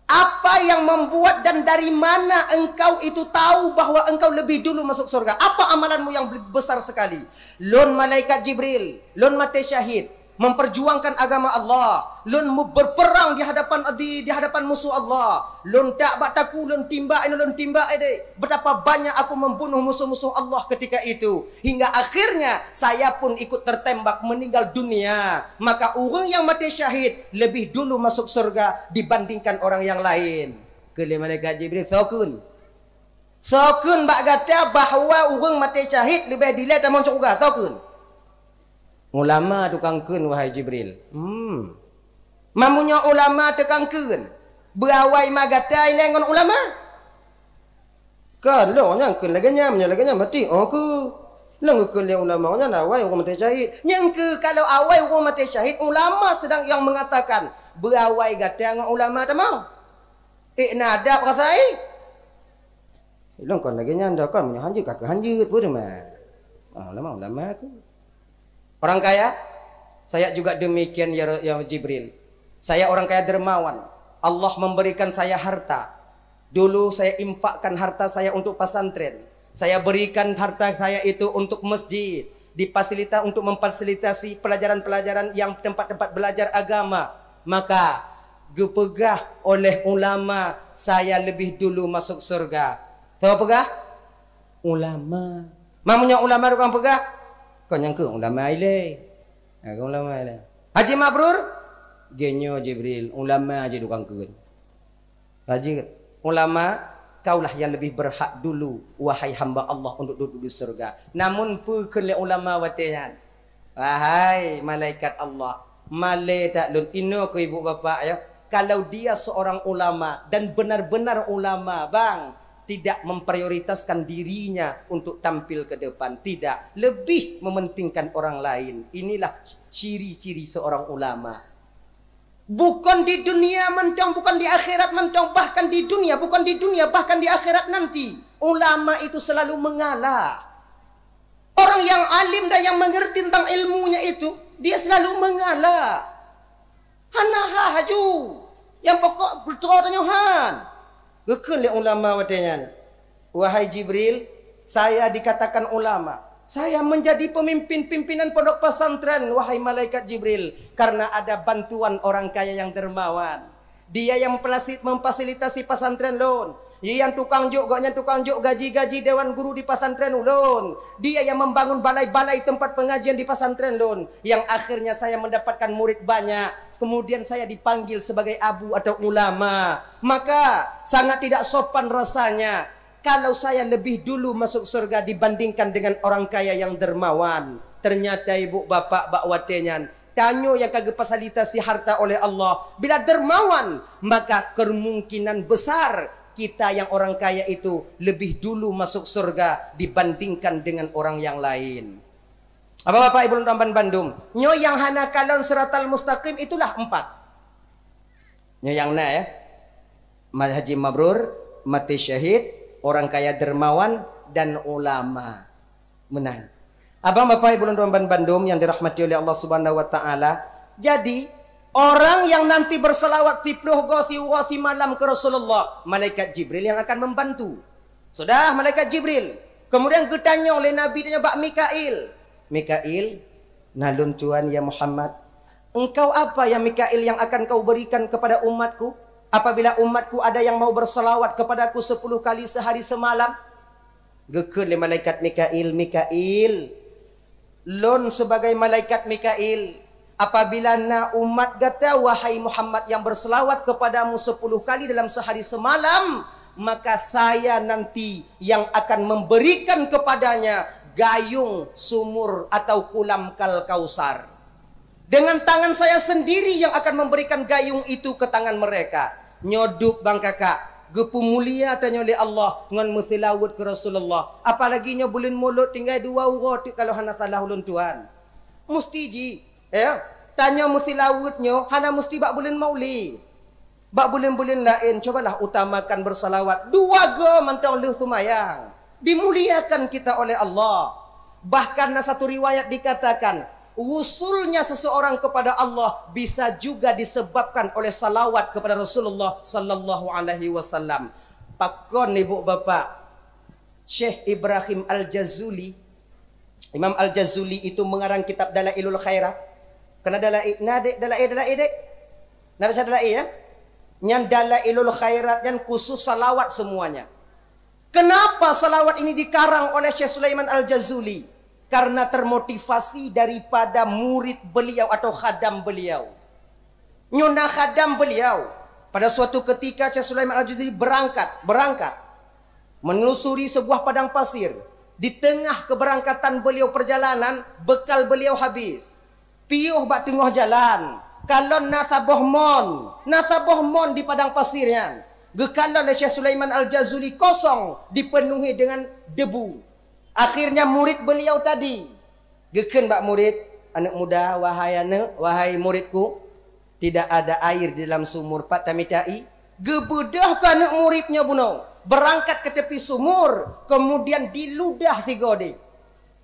apa yang membuat dan dari mana engkau itu tahu bahwa engkau lebih dulu masuk surga? Apa amalanmu yang besar sekali? Lôn malaikat Jibril, lôn mati syahid, memperjuangkan agama Allah, lôn mu-, berperang di hadapan, di, di hadapan musuh Allah, lôn tak bak taku, lôn timbak, lôn timbak, eh, dek. Betapa banyak aku membunuh musuh-musuh Allah ketika itu, hingga akhirnya saya pun ikut tertembak meninggal dunia. Maka ureuëng nyang mati syahid lebih dulu masuk surga dibandingkan orang yang lain. Keu lé malaikat Jibril, "Soe kheun? Soe kheun bak gata bahwa ureuëng mati syahid leubeh dilée tamong syeuruga? Soe kheun?" "Ulama tukang kheun, wahai Jibril." Hmm. Mamunyoe ulama tukang kheun, beuawai ma gata ilée ngon ulama? Ka lôn nyang kheun lagée nyan, meunyoe lagée nyan mati, oh keu. Lôn geukheun lé ulama nyan awai ureuëng mati syahid. Nyang keu kalau awai ureuëng mati syahid, ulama sedang yang mengatakan, beuawai gata ngon ulama tamong. Ék na adab rasa ai. Lôn kon lagée nyan dah kon, meunyoe hanjeuet ka keu hanjeuet, peue teuma? Ah, ulama, ulama keu. Orang kaya, saya juga demikian ya, ya Jibril. Saya orang kaya dermawan. Allah memberikan saya harta. Dulu saya infakkan harta saya untuk pesantren. Saya berikan harta saya itu untuk masjid, difasilita-, untuk memfasilitasi pelajaran-pelajaran yang tempat-tempat belajar agama. Maka geupeugah oleh ulama saya lebih dulu masuk surga. Soe peugah? Ulama. Mamunyoe ulama tukang peugah, kon nyang keu ulama ilée. Ha, kon ulama ilée. Haji mabrur, geunyoe Jibril, ulama jih tukang kheun. Haji, ulama, kaulah yang lebih berhak dulu, wahai hamba Allah, untuk duduk di surga. Namun peue kheun lé ulama watée nyan? Wahai malaikat Allah, malée that lôn, inoe keu ibu bapak ya, kalau dia seorang ulama dan benar-benar ulama, bang, tidak memprioritaskan dirinya untuk tampil ke depan, tidak, lebih mementingkan orang lain. Inilah ciri-ciri seorang ulama. Bukan di dunia mantong, bukan di akhirat mantong, bahkan di dunia, bukan di dunia, bahkan di akhirat nanti, ulama itu selalu mengalah. Orang yang alim dan yang mengerti tentang ilmunya itu, dia selalu mengalah. Hana ha haju. Nyang pokok beutôi tanyoe han. Geukheun lé ulama watée nyan, "Wahai Jibril, saya dikatakan ulama. Saya menjadi pemimpin pimpinan pondok pesantren, wahai malaikat Jibril, karena ada bantuan orang kaya yang dermawan. Dia yang memfasilitasi pesantren lôn. Dia yang tukang jok, gobnyan tukang jok gaji-gaji dewan guru di pesantren ulôn. Dia yang membangun balai-balai tempat pengajian di pesantren lôn, yang akhirnya saya mendapatkan murid banyak. Kemudian saya dipanggil sebagai abu atau ulama. Maka sangat tidak sopan rasanya kalau saya lebih dulu masuk surga dibandingkan dengan orang kaya yang dermawan." Ternyata ibu bapak bak watée nyan, tanyoe nyang ka geufasilitasi harta oleh Allah, bila dermawan, maka kemungkinan besar kita yang orang kaya itu lebih dulu masuk surga dibandingkan dengan orang yang lain. Bapak-bapak, ibu dan bandum, nyoe nyang hana kalon siratal mustaqim itulah empat. Nyoe nyang na ya. Haji mabrur, mati syahid, orang kaya dermawan, dan ulama. Meunan. Abang, bapak, ibu, lôn tuan ban bandum yang dirahmati oleh Allah Subhanahu wa taala. Jadi, orang yang nanti berselawat siploh goe siuroe simalam keu Rasulullah, malaikat Jibril yang akan membantu. Sudah, malaikat Jibril. Kemudian geutanyong lé Nabi, tanyong bak Mikail. "Mikail, na lôn tuan ya Muhammad, "Engkau apa ya Mikail yang akan kau berikan kepada umatku? Apabila umatku ada yang mau bersalawat kepadaku sepuluh kali sehari semalam?" Geukheun lé malaikat Mikail, "Mikail, lôn sebagai malaikat Mikail, apabila na umat gata, wahai Muhammad, yang bersalawat kepadamu sepuluh kali dalam sehari semalam, maka saya nanti yang akan memberikan kepadanya gayung sumur atau kulam Kal Kausar. Dengan tangan saya sendiri yang akan memberikan gayung itu ke tangan mereka." Nyoe duek bang kakak, geupeumulia tanyoe lé Allah ngon meuseulaweuet keu Rasulullah. Apalagi nyoe buleuen Mulod tinggai dua uroe teuk kalau hana salah ulôn tuan. Musti ji, ya, tanyoe meuseulaweuet nyoe hana musti bak buleuen Maulid. Bak buleuen-buleuen laén, cobalah utamakan bersalawat. Dua go mantong lheueh seumayang. Dimuliakan kita oleh Allah. Bahkan na satu riwayat dikatakan, wusulnya seseorang kepada Allah bisa juga disebabkan oleh salawat kepada Rasulullah sallallahu alaihi wasallam. Pakon ibu bapak, Syekh Ibrahim Al-Jazuli, Imam Al-Jazuli itu mengarang kitab Dalailul Khairat. Kena dalai, na dek, dalai, dalai dek? Na bisa dalai ya? Nyan Dalailul Khairat nyan khusus salawat semuanya. Kenapa salawat ini dikarang oleh Syekh Sulaiman Al-Jazuli? Karena termotivasi daripada murid beliau atau khadam beliau. Nyoe na khadam beliau. Pada suatu ketika Syekh Sulaiman Al-Jazuli berangkat, berangkat menelusuri sebuah padang pasir. Di tengah keberangkatan beliau perjalanan, bekal beliau habis. Piôh bak teungoh jalan, kalon na saboh mon, na saboh mon di padang pasir nyan. Geukalon lé Syekh Sulaiman Al-Jazuli kosong, dipenuhi dengan debu. Akhirnya murid beliau tadi geukheun bak murid, "Aneuk muda, wahai aneuk, wahai muridku, tidak ada air di dalam sumur, pat tamita ie?" Geubeudôh keu aneuk murid nyoe bunoe, berangkat ke tepi sumur, kemudian diludah sigoe deh.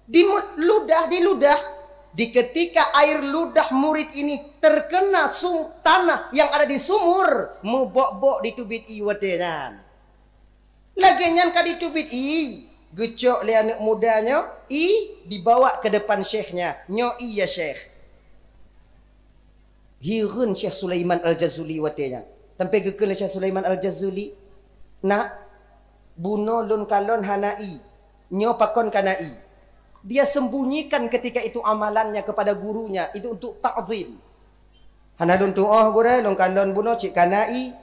Diludah, diludah. Di ketika air ludah murid ini terkena sum-, tanah yang ada di sumur, meubok-bok diteubiet ie watée nyan. Lagée nyan ka diteubiet ie, geucok lé aneuk muda nyoe ie, dibawa ke depan syekhnya. "Nyoe ie ya syekh." Hireuen Syekh Sulaiman Al-Jazuli watée nyan. Sampai geukheun lé Syekh Sulaiman Al-Jazuli, "Nak, bunoe lôn kalon hana ie. Nyoe pakon kana ie?" Dia sembunyikan ketika itu amalannya kepada gurunya, itu untuk takzim. "Hana lôn tuoh gurée, lôn kalon bunoe cit kana ie."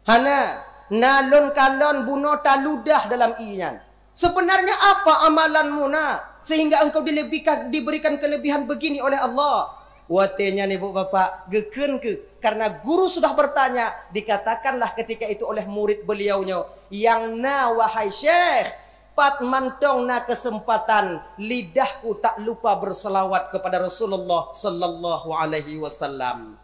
"Hana, na lôn kalon bunoe taludah dalam ie nyan." "Sebenarnya apa amalanmu, nak, sehingga engkau dilebihkan, diberikan kelebihan begini oleh Allah?" Watée nyan ibu bapak geukheun keu, karena guru sudah bertanya, dikatakanlah ketika itu oleh murid beliau nyoe, "Nyang na, wahai syekh, pat mantong na kesempatan lidahku tak lupa berselawat kepada Rasulullah sallallahu alaihi wasallam."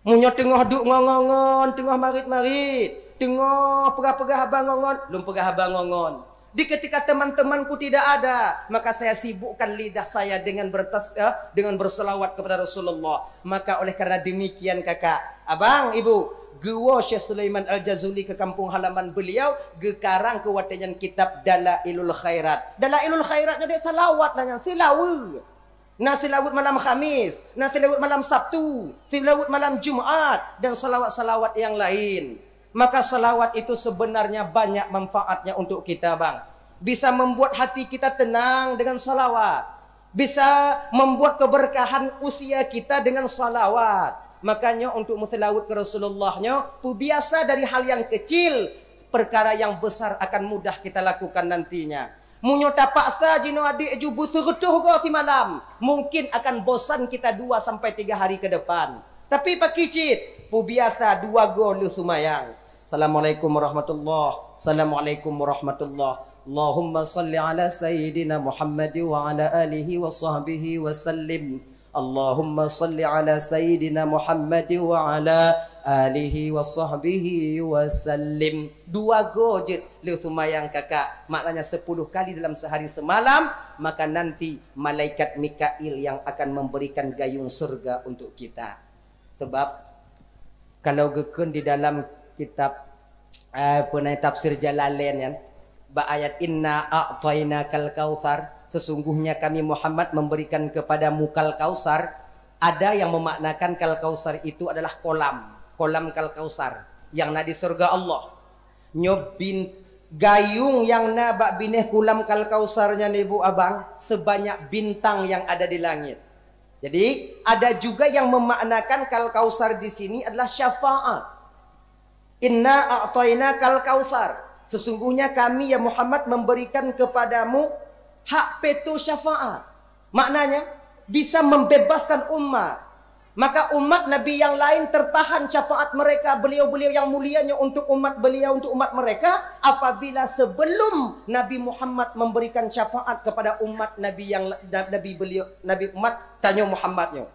Meunyoe teungoh duek ngon-ngon, teungoh marit-marit, teungoh peugah-peugah haba ngon-ngon, lôn peugah haba ngon-ngon. Di ketika teman-temanku tidak ada, maka saya sibukkan lidah saya dengan bertas-, eh, dengan berselawat kepada Rasulullah. Maka oleh karena demikian kakak, abang, ibu, geuwoe Syekh Sulaiman Al-Jazuli ke kampung halaman beliau, geukarang keu watée nyan kitab Dalailul Khairat. Dalailul Khairat nyan dek salawat lah nyan, seulaweue. Na seulaweuet malam Khamis, na seulaweuet malam Sabtu, seulaweuet malam Jumat, dan salawat-salawat yang lain. Maka salawat itu sebenarnya banyak manfaatnya untuk kita, bang. Bisa membuat hati kita tenang dengan salawat. Bisa membuat keberkahan usia kita dengan salawat. Makanya untuk meuseulaweuet keu Rasulullah nyoe, peubiasa dari hal yang kecil, perkara yang besar akan mudah kita lakukan nantinya. Meunyoe tapaksa jinoe adék ju beuseureutôh goe simalam, mungkin akan bosan kita dua sampai tiga hari ke depan. Tapi pakri cit, peubiasa dua goe lheueh seumayang. Assalamualaikum warahmatullah. Assalamualaikum warahmatullah. Allahumma salli ala sayyidina Muhammad wa ala alihi wa sahbihi wa sallim. Allahumma salli ala sayyidina Muhammad wa ala alihi wa sahbihi wa sallim. Dua goe jeuet lheueh seumayang kakak, maknanya sepuluh kali dalam sehari semalam, maka nanti malaikat Mikail yang akan memberikan gayung surga untuk kita. Sebab kalau geukheun di dalam kitab, eh, peue nan, tafsir Jalalain nyan, bak ayat, "Inna a'tainakal kautsar," sesungguhnya kami Muhammad memberikan kepadamu kal kautsar, Ada yang memaknakan Kal Kausar itu adalah kolam, kolam Kal Kausar yang na di surga Allah. Nyoe bin-, gayung nyang na bak binéh kulam Kal Kausar nyan, ibu abang, sebanyak bintang yang ada di langit. Jadi, ada juga yang memaknakan Kal Kausar di sini adalah syafaat. "Inna a'tainakal kautsar." Sesungguhnya kami, ya Muhammad, memberikan kepadamu hak veto syafaat. Maknanya, bisa membebaskan umat. Maka umat Nabi yang lain tertahan syafaat mereka, beliau-beliau yang mulia nyoe untuk umat beliau, untuk umat mereka, apabila sebelum Nabi Muhammad memberikan syafaat kepada umat Nabi yang la-, Nabi beliau, Nabi umat tanyoe Muhammad nyoe.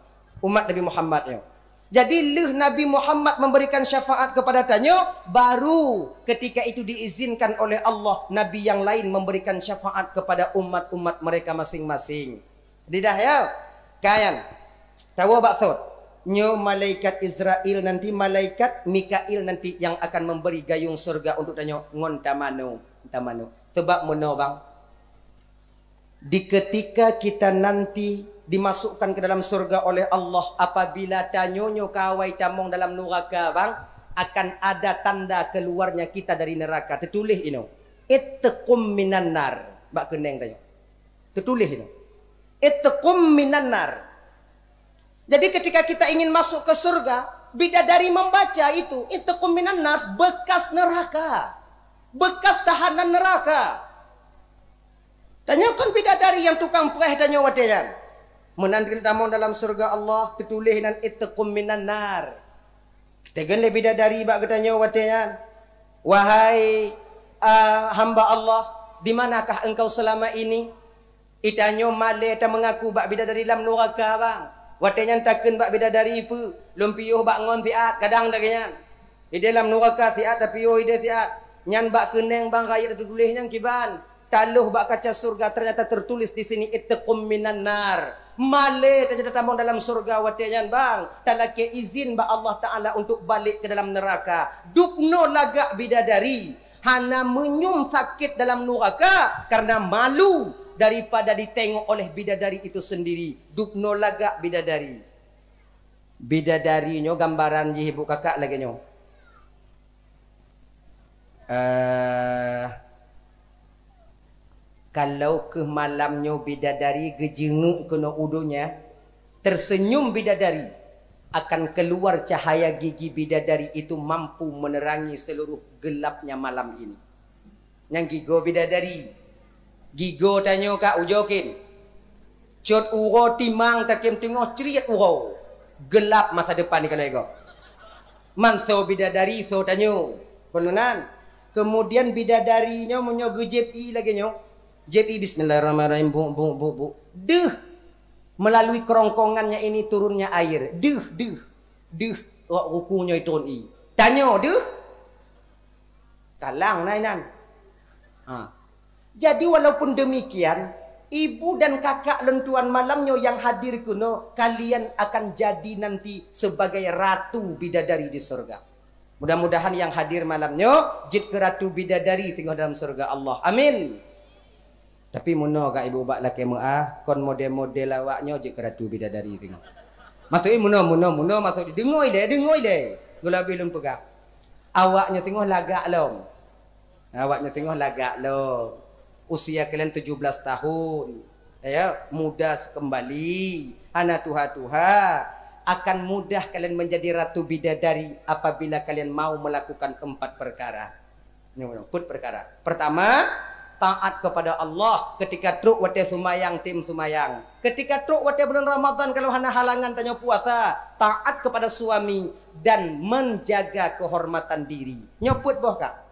Umat Nabi Muhammad nyoe. Jadi, lheueh Nabi Muhammad memberikan syafaat kepada tanyoe, baru ketika itu diizinkan oleh Allah, nabi yang lain memberikan syafaat kepada umat-umat mereka masing-masing. Jadi dah ya, kayan. Tawoe bak sot. Nyoe malaikat Israel nanti, malaikat Mikail nanti yang akan memberi gayung surga untuk tanyoe ngon tamano, tamano. Sebab meunoe bang, di ketika kita nanti dimasukkan ke dalam surga oleh Allah, apabila tanyoe nyoe ka awai tamong dalam nuraka bang, akan ada tanda keluarnya kita dari neraka. Teutuléh inoe, "Itqum minan nar." Bak keuneng tanyoe. Teutuléh inoe, "Itqum minan nar." Jadi ketika kita ingin masuk ke surga, bidadari membaca itu, "Itqum minan nar", bekas neraka. Bekas tahanan neraka. Tanyoe kon bidadari nyang tukang preh tanyoe watée nyan. Meunan geutamong dalam syeuruga Allah, teutuléh nan "Itqum minan nar". Teugen lé bidadari bak geutanyoe watée nyan, "Wahai, ah, hamba Allah, di manakah engkau selama ini?" Itanyoe malée tameungaku bak bidadari lam nuraka, bang. Watée nyan takheun bak bidadari, "Peue, lôn piôh bak ngon siat," kadang lagée nyan. Ideh lam nuraka siat, tapiôh ideh siat. Nyan bak keuneng bang rayeuk teutuléh nyan kiban. Taloh bak kaca syeuruga, ternyata tertulis di sini, "Itqum minan nar." Malée tanyoe tatamong dalam syeuruga watée nyan, bang. Talakée izin bak Allah Taala untuk balek ke dalam neraka. Dubnoe lagak bidadari. Hana meunyum sakét dalam nuraka karena malu daripada ditengok oleh bidadari itu sendiri. Dubnoe lagak bidadari. Bidadari nyoe gambaran jih ibu kakak lagée nyoe. Eh, kalau keuh malam nyoe bidadari geujeungeuk keunoe u donya, tersenyum bidadari, akan keluar cahaya gigi bidadari itu mampu menerangi seluruh gelapnya malam ini. Nyang gigoe bidadari. Gigoe tanyoe ka ujoe kém. Cot uroe timang takém teungoh criet uroe. Gelap masa depan di kaloe gob. Manso bidadari so tanyoe. Kon meunan. Kemudian bidadari nyoe meunyoe geujép ie lagée nyoe. Jép ie, "Bismillahirrahmanirrahim." Buk, buk, buk, buk. Deuh. Melalui kerongkongannya ini turunnya air. Deuh, deuh. Deuh. Rok ruku nyoe turun ie. Tanyoe deuh. Kalang na inan. Ha. Jadi walaupun demikian, ibu dan kakak lôn tuan malam nyoe nyang hadir keunoe, kalian akan jadi nanti sebagai ratu bidadari di syeuruga. Mudah-mudahan nyang hadir malam nyoe jeuet keu ratu bidadari teungoh dalam syeuruga Allah. Amin. Tapi meunoe ka ibu bak lakée meuah, kon model-model awak nyoe jeuet keu ratu bidadari teungoh. Maksud i meunoe, meunoe, meunoe maksud i deungoe ilée, deungoe ilée. Geulabeh lôn peugah. Awak nyoe teungoh lagak lom. Awak nyoe teungoh lagak lom. Usia kalian tujuh belas tahun. Ya, muda sekembali. Hana tuha-tuha. Akan mudah kalian menjadi ratu bidadari apabila kalian mau melakukan empat perkara. Nyoe, nyoe, peuet perkara. Pertama, taat kepada Allah ketika trok watée seumayang, tem seumayang. Ketika trok watée bulan Ramadhan, kalau hana halangan tanyoe puasa, taat kepada suami dan menjaga kehormatan diri. Nyoe peuet boh ka.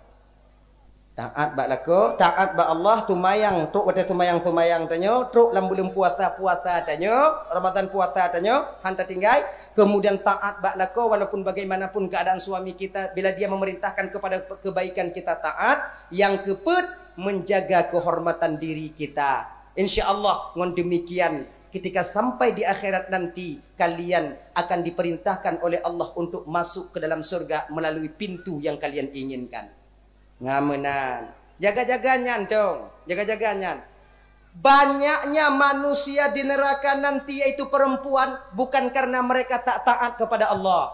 Taat bak lakoe, taat bak Allah, seumayang, trok watée seumayang-seumayang tanyoe, trok lam buleuen puasa, puasa tanyoe, Ramadhan puasa tanyoe, han tatinggai. Kemudian taat bak lakoe walaupun bagaimanapun keadaan suami kita, bila dia memerintahkan kepada kebaikan kita taat. Yang keupeuet, menjaga kehormatan diri kita. Insya Allah, ngon demikian, ketika sampai di akhirat nanti, kalian akan diperintahkan oleh Allah untuk masuk ke dalam surga melalui pintu yang kalian inginkan. Ngameunan. Jaga-jaga nyan, cong. Jaga-jaga nyan. Banyaknya manusia di neraka nanti, yaitu perempuan, bukan karena mereka tak taat kepada Allah.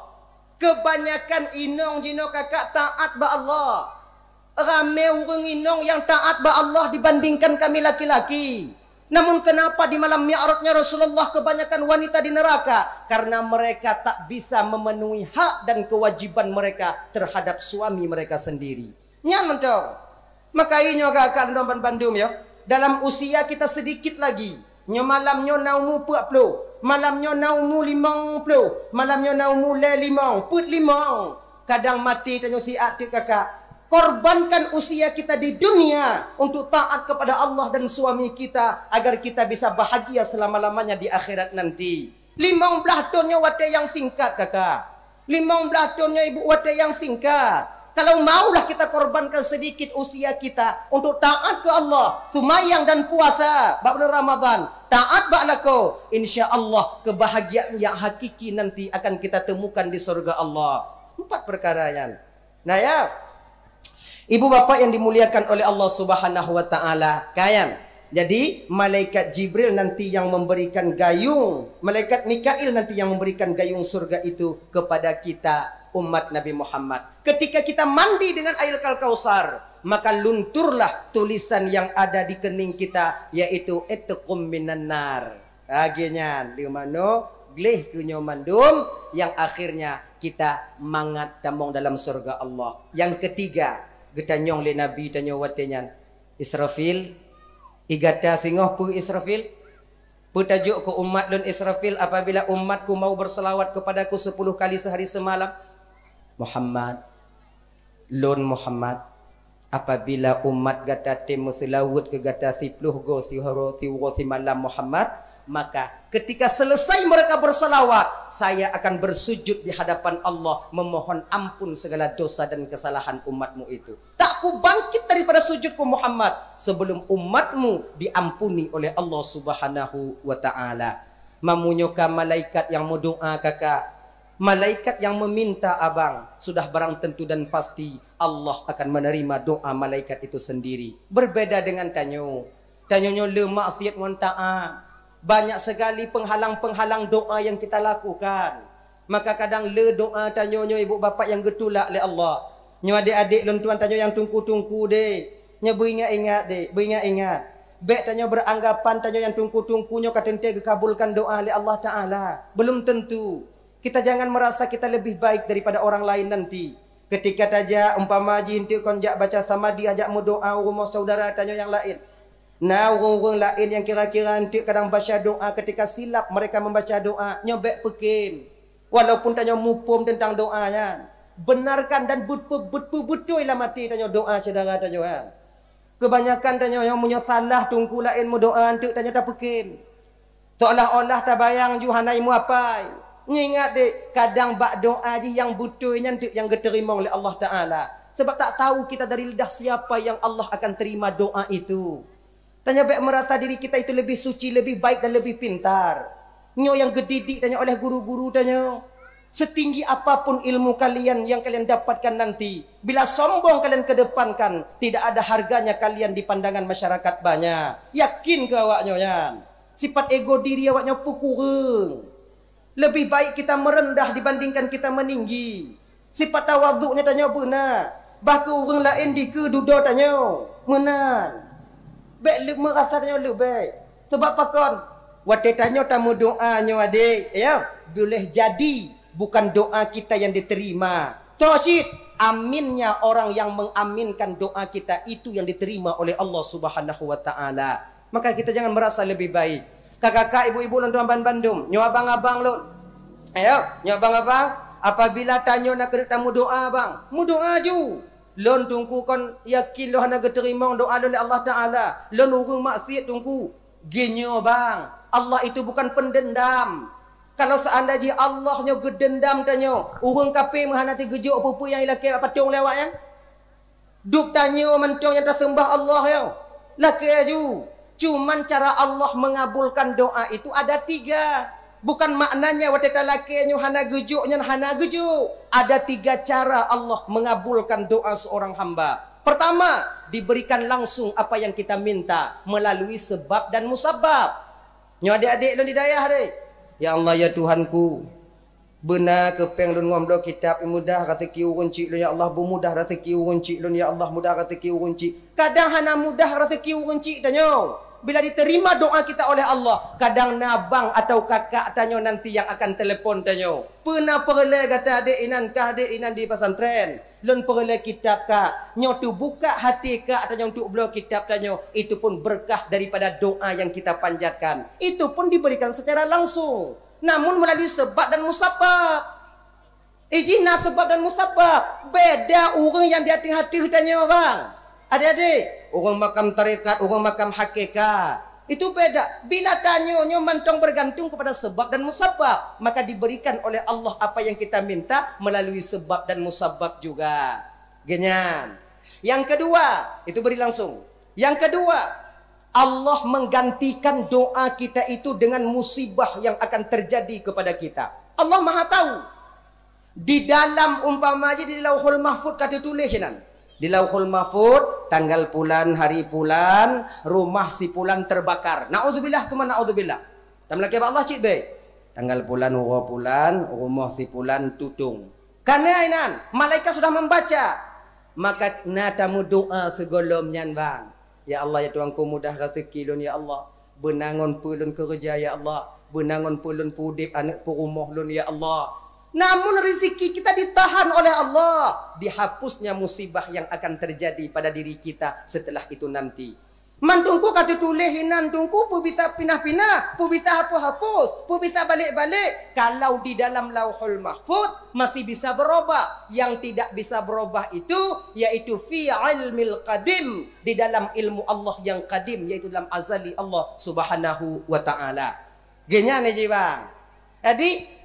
Kebanyakan inong jinoe kakak taat bak Allah. Ramé ureuëng inong nyang taat bak Allah dibandingkan kami laki-laki. Namun kenapa di malam Mi'rajnya Rasulullah kebanyakan wanita di neraka? Karena mereka tak bisa memenuhi hak dan kewajiban mereka terhadap suami mereka sendiri. Nyan mantong. Maka inyoe kakak lôn bandum ya. Dalam usia kita sedikit lagi. Nyoe malam nyoe na umu peuet ploh. Malam nyoe na umu limong ploh. Malam nyoe na umu lhée limong, peuet limong. Kadang maté tanyoe siat teuk kakak. Korbankan usia kita di dunia untuk taat kepada Allah dan suami kita agar kita bisa bahagia selama-lamanya di akhirat nanti. Limong blaih thon nyoe watée nyang singkat kakak. Limong blaih thon nyoe ibu watée nyang singkat. Kalau maulah kita korbankan sedikit usia kita untuk taat ke Allah, sumayang dan puasa bak bulan Ramadan, taat bak lakoe, insya Allah kebahagiaan yang hakiki nanti akan kita temukan di surga Allah. Empat perkara nyan. Nah ya, ibu bapak yang dimuliakan oleh Allah Subhanahu wa Ta'ala, kayan. Jadi malaikat Jibril nanti yang memberikan gayung, malaikat Mikail nanti yang memberikan gayung surga itu kepada kita umat Nabi Muhammad. Ketika kita mandi dengan air Kal-Kausar, maka lunturlah tulisan yang ada di kening kita, yaitu itqum minan nar. Lagée nyan, leumanok gleh keu nyoe mandum yang akhirnya kita mangat tamong dalam surga Allah. Yang ketiga, geutanyong lé Nabi tanyoe watée nyan, Israfil, i gata singoh peue Israfil? Peue tajok keu umat lôn Israfil apabila umatku mau berselawat kepadaku sepuluh kali sehari semalam? Muhammad, lôn Muhammad, apabila umat gata tem meuseulaweuet keu gata siploh goe sihoro siuroe simalam Muhammad, maka ketika selesai mereka berselawat, saya akan bersujud di hadapan Allah memohon ampun segala dosa dan kesalahan umatmu itu. Tak kubangkit daripada sujudku Muhammad sebelum umatmu diampuni oleh Allah Subhanahu wa Ta'ala. Mamunyoka malaikat yang meudoa kakak, malaikat yang meminta abang, sudah barang tentu dan pasti Allah akan menerima doa malaikat itu sendiri. Berbeda dengan tanyoe. Tanyoe nyoe le maksiat ngon taat. Banyak sekali penghalang-penghalang doa yang kita lakukan. Maka kadang le doa tanyoe nyoe ibu bapak yang geutulak lé Allah. Nyoe adek-adek lôn tuan tanyoe yang tungku-tungku deh. Nyoe beuingat-ingat deh, beuingat-ingat. Bék tanyoe beranggapan tanyoe yang tungku-tungku nyoe ka teuntée geukabulkan doa lé Allah Ta'ala. Belum tentu. Kita jangan merasa kita lebih baik daripada orang lain nanti. Ketika tajak umpama jih enteuk kon jak baca samadhi ajak meudoa u rumoh saudara tanyoe nyang laén. Na ureuëng-ureuëng laén nyang kira-kira enteuk kadang baca doa ketika silap mereka membaca doa, nyoe bék peukem. Walaupun tanyoe muphom teuntang doa nyan, benarkan dan beutôi-beutôi lam até tanyoe doa syedara tanyoe nyan. Keubanyakan tanyoe nyoe meunyoe salah tungku laén meudoa enteuk tanyoe tapeukem. Seolah-olah tabayang ju hana imu apai. Nyoe ingat dek, kadang bak doa jih nyang beutôi nyan teuk nyang geuteurimong lé Allah Ta'ala. Sebab tak tahu kita dari lidah siapa yang Allah akan terima doa itu. Tanyoe bék merasa diri kita itu lebih suci, lebih baik dan lebih pintar. Nyoe nyang geudidik tanyoe oleh guru-guru tanyoe. Setinggi apapun ilmu kalian yang kalian dapatkan nanti, bila sombong kalian kedepankan, tidak ada harganya kalian di pandangan masyarakat banyak. Yakin keu awak nyoe nyan. Sifat ego diri awak nyoe peukureueng. Lebih baik kita merendah dibandingkan kita meninggi. Sifat tawadhu nyoe tanyoe beuna. Bah keu ureuëng laén dikeue dudoe tanyoe. Meunan. Bék le-, meurasa tanyoe leubeh. Sebab pakon? Watée tanyoe tameudoa nyoe adek, ya, boleh jadi bukan doa kita yang diterima. Toh cit, aminnya orang yang mengaminkan doa kita itu yang diterima oleh Allah Subhanahu wa Ta'ala. Maka kita jangan merasa lebih baik. Kakak-kakak, ibu-ibu lôn tuan ban bandum, nyoe abang-abang lôn. Ayo, nyoe abang-abang, apabila tanyoe na keuneuk tameudoa, bang, meudoa ju. Lôn tungku kon yakin lôn hana geuteurimong doa lôn lé Allah Ta'ala. Lôn ureuëng maksiat tungku. Geunyoe bang, Allah itu bukan pendendam. Kalau seandai jih Allah nyoe geudendam tanyoe, ureuëng kafé meuhana teugeujok peue-peue nyang ilakée bak patong lé awaknyan. Dup tanyoe mantong nyang taseumbah Allah nyoe. Lakée ju. Cuman cara Allah mengabulkan doa itu ada tiga. Bukan maknanya watée talakée nyoe hana geujok nyan hana geujok. Ada tiga cara Allah mengabulkan doa seorang hamba. Pertama, diberikan langsung apa yang kita minta melalui sebab dan musabab. Nyoe adék-adék lôn di dayah deh. Ya Allah, ya Tuhanku, beuna keu péng lôn ngon bloe kitab, mudah raseuki ureueng chik lôn ya Allah, beumudah raseuki ureueng chik lôn ya Allah, mudah raseuki ureueng chik. Kadang hana mudah raseuki ureueng chik tanyoe. Bila diterima doa kita oleh Allah, kadang na bang atau kakak tanyoe nanti yang akan telepon tanyoe. Peue na peureulée gata adék inan kah, adék inan di pesantren? Lôn peureulée kitab kak. Nyoe teubuka hati kak tanyoe untuk bloe kitab tanyoe. Itu pun berkah daripada doa yang kita panjatkan. Itu pun diberikan secara langsung. Namun melalui sebab dan musabab. Iji na sebab dan musabab. Beda ureueng yang di ateueh-ateueh tanyoe, bang. Adik-adik, ureueng makam tarekat, ureueng makam hakikat. Itu beda. Bila tanyoe nyoe mantong bergantung kepada sebab dan musabab, maka diberikan oleh Allah apa yang kita minta melalui sebab dan musabab juga. Genyan. Yang kedua, itu beri langsung. Yang kedua, Allah menggantikan doa kita itu dengan musibah yang akan terjadi kepada kita. Allah Maha tahu. Di dalam umpama ji di Lauhul Mahfud ka teutuléh inan. Di Lauhul Mahfud, tanggal pulan, hari pulan, rumah si pulan terbakar. Naudzubillah, tsumma naudzubillah. Dan meulakée bak Allah cit bék. Tanggal pulan, uroe pulan, rumoh si pulan tutong. Kana inan, malaikat sudah membaca. Maka na tameudoa sigohlom nyan, bang. Ya Allah, ya Tuhanku, mudah raseuki lôn, ya Allah. Beuna ngon peue lôn keureuja, ya Allah. Beuna ngon peue lôn peuudép aneuk peurumoh lôn, ya Allah. Namun rezeki kita ditahan oleh Allah. Dihapusnya musibah yang akan terjadi pada diri kita setelah itu nanti. Man Teungku ka teutuléh inan Teungku peue bisa pinah-pinah, peue bisa hapus-hapus, peue bisa balek-balek. Kalau di dalam Lauhul Mahfud masih bisa berubah. Yang tidak bisa berubah itu yaitu fi ilmil qadim, di dalam ilmu Allah yang qadim, yaitu dalam azali Allah Subhanahu wa taala. Genyan ji bang. Jadi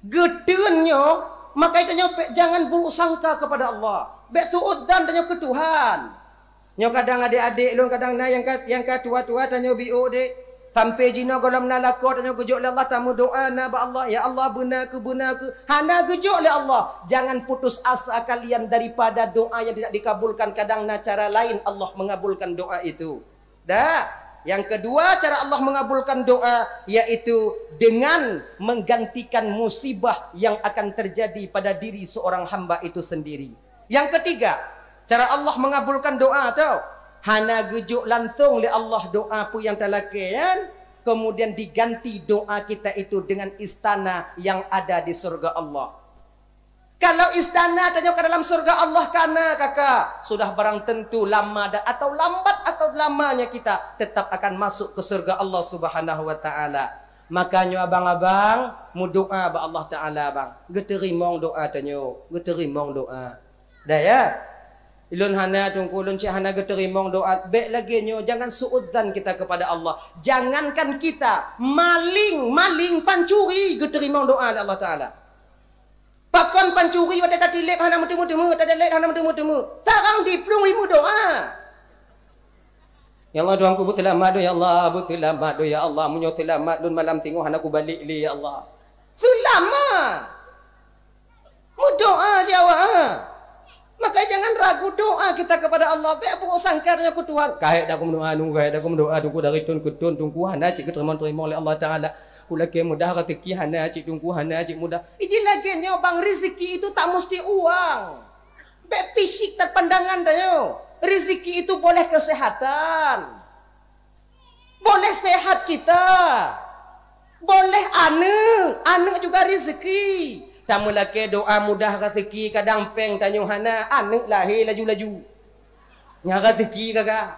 geuteun nyoe, maka tanyoe bék jangan buruk sangka kepada Allah. Bék suudzan tanyoe keu Tuhan. Nyoe kadang adék-adék lôn kadang na nyang ka nyang ka tuha-tuha tanyoe biôh deh. Sampai jinoe gohlom na lakoe tanyoe geujok lé Allah tameudoa na bak Allah, ya Allah beuna keu beuna keu. Hana geujok lé Allah. Jangan putus asa kalian daripada doa yang tidak dikabulkan. Kadang na cara lain Allah mengabulkan doa itu. Dah. Yang kedua cara Allah mengabulkan doa yaitu dengan menggantikan musibah yang akan terjadi pada diri seorang hamba itu sendiri. Yang ketiga, cara Allah mengabulkan doa tu hana geujok langsung lé Allah doa peue nyang talakée nyan, kemudian diganti doa kita itu dengan istana yang ada di surga Allah. Kalau istana tanyoe ka dalam surga Allah kana, kakak, sudah barang tentu lama dan atau lambat atau lamanya kita tetap akan masuk ke surga Allah Subhanahu wa taala. Makanya abang-abang meudoa bak Allah Taala, bang. Geuteurimong doa tanyoe, geuteurimong doa. Dah ya. Ulôn hana Teungku, ulôn cit hana geuteurimong doa. Bék lagée nyoe, jangan suudzan kita kepada Allah. Jangankan kita, maling, maling pancuri geuteurimong doa lé Allah Taala. Pakon pancuri watée tatiléb hana meuteumé-teumé, tatiléb hana meuteumé-teumé. Tarang diplueng limeudoa. Ya Allah, Tuhanku, beuseulamat lôn, ya Allah, beuseulamat lôn, ya Allah. Meunyoe seulamat lôn malam singoh hana kubalek lé, ya Allah. Seulamat! Meudoa cit awak, ha. Maka jangan ragu doa kita kepada Allah. Bék buruk sangka tanyoe keu Tuhan. Kahét dak kumeudoa, nunggu kahét dak kumeudoa, Teungku dari thon keu thon, Teungku hana cit geuteurimong-teurimong lé Allah Taala. Kulakée mudah raseuki hana cit Teungku, hana cit mudah. Iji lagée nyoe bang, rezeki itu tak mesti uang. Bék fisik that pandangan tanyoe. Rezeki itu boleh kesehatan. Boleh sehat kita. Boleh aneuk, aneuk juga rezeki. Tameulakée doa mudah raseuki kadang péng tanyoe hana, aneuk lahé laju-laju. Nyan raseuki gaga.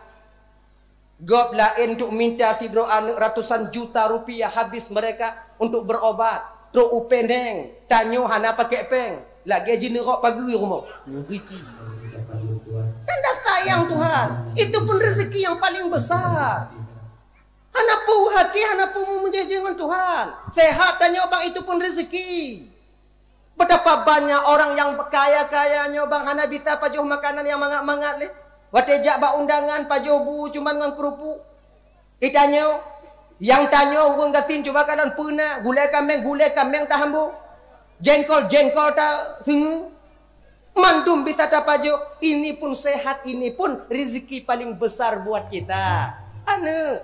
Gob laén untuk minta sidroe aneuk ratusan juta rupiah habis mereka untuk berobat. Trok u Penang, tanyoe hana pakék péng. Lagée jineurok pageue rumoh. Rici. Tanda sayang Tuhan. Itu pun rezeki yang paling besar. Hana peue hati, hana peue meujéh-jéh ngon Tuhan. Sehat tanyoe bang itu pun rezeki. Betapa banyak orang yang kaya-kaya nyoe bang hana bisa pajoh makanan yang mangat-mangat lé. Watée jak bak undangan pajoh bu cuman ngon keurupuk. Itanyoe, nyang tanyoe ureuëng gasien cuba kalon peuna gulai kaméng, gulai kaméng tahambô. Jengkol, jengkol ta seungue. Mandum bisa tapajôh, ini pun sehat, ini pun rezeki paling besar buat kita. Aneuk,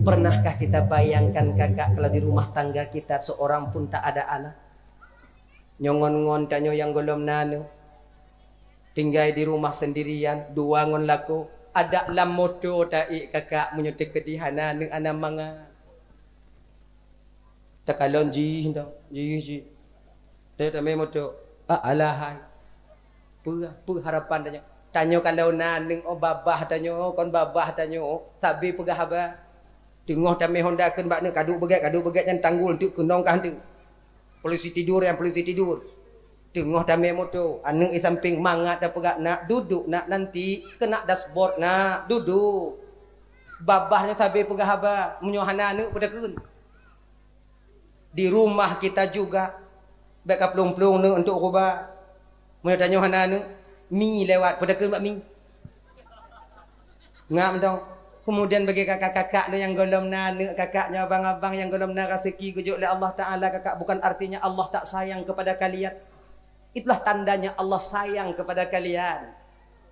pernahkah kita bayangkan, Kakak, kalau di rumah tangga kita seorang pun tak ada anak? Nyoe ngon-ngon tanyoe nyang gohlom na aneuk, tinggai di rumah sendirian, dua ngon lakoe, adak lam moto taék, Kakak, meunyoe teukeudi hana aneuk, hana mangat. Takalon jih dong, jih, jih. Dia tamé moto. Ah, alahai. Peue, peue harapan tanyoe? Tanyoe kalau na aneuk, oh, babah tanyoe, kon babah tanyoe, sabe peugah haba. Teungoh tamé honda kheun bak neuk, "Ka duek beugét, ka duek beugét," nyan tanggul teuk keunong kah teuk. Polisi tidur, nyang polisi tidur. Teungoh tamé moto, aneuk di sampéng mangat tapeugah, "Nak, duduk, Nak, nanti kena dashboard, Nak, duduk." Babah nyoe sabe peugah haba, meunyoe hana aneuk peue takheun. Di rumah kita juga, bék ka plueng-plueng neuk untuk kuba. Meunyoe tanyoe hana aneuk, mi lewat, peue takheun bak mi. Ngap mantong. Kemudian bagi kakak-kakak lôn nyang gohlom na aneuk, kakak nyoe abang-abang nyang gohlom na raseuki geujok lé Allah Taala, kakak, bukan artinya Allah tak sayang kepada kalian. Itulah tandanya Allah sayang kepada kalian.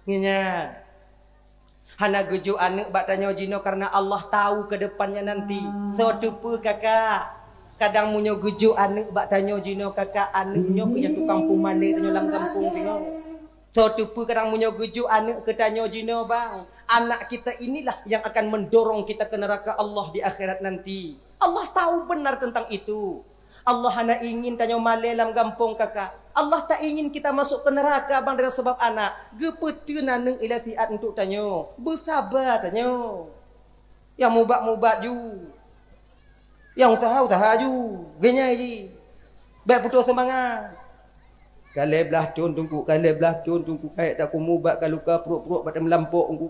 Nginya. Hana geujok aneuk bak tanyoe jinoe karena Allah tahu ke depannya nanti. Soe teupeu kakak. Kadang meunyoe geujok aneuk bak tanyoe jinoe kakak, aneuk nyoe keu nyang tukang peumalée tanyoe lam gampông singoh. Soe teupeu kadang meunyoe geujok aneuk keu tanyoe jinoe bang, anak kita inilah yang akan mendorong kita ke neraka Allah di akhirat nanti. Allah tahu benar tentang itu. Allah hana ingin tanyoe malée lam gampông kakak. Allah tak ingin kita masuk ke neraka bang dengan sebab anak. Geupeuteun aneuk ilée siat untuk tanyoe. Beusaba tanyoe. Nyang mubat-mubat ju. Nyang useuha-useuha ju. Geunyai ji. Bék putôh seumangat. Ka lhée blaih thon teungku, ka lhée blaih thon teungku, ka ék taku mubat ka luka pruet-pruet bak tameulampok teungku.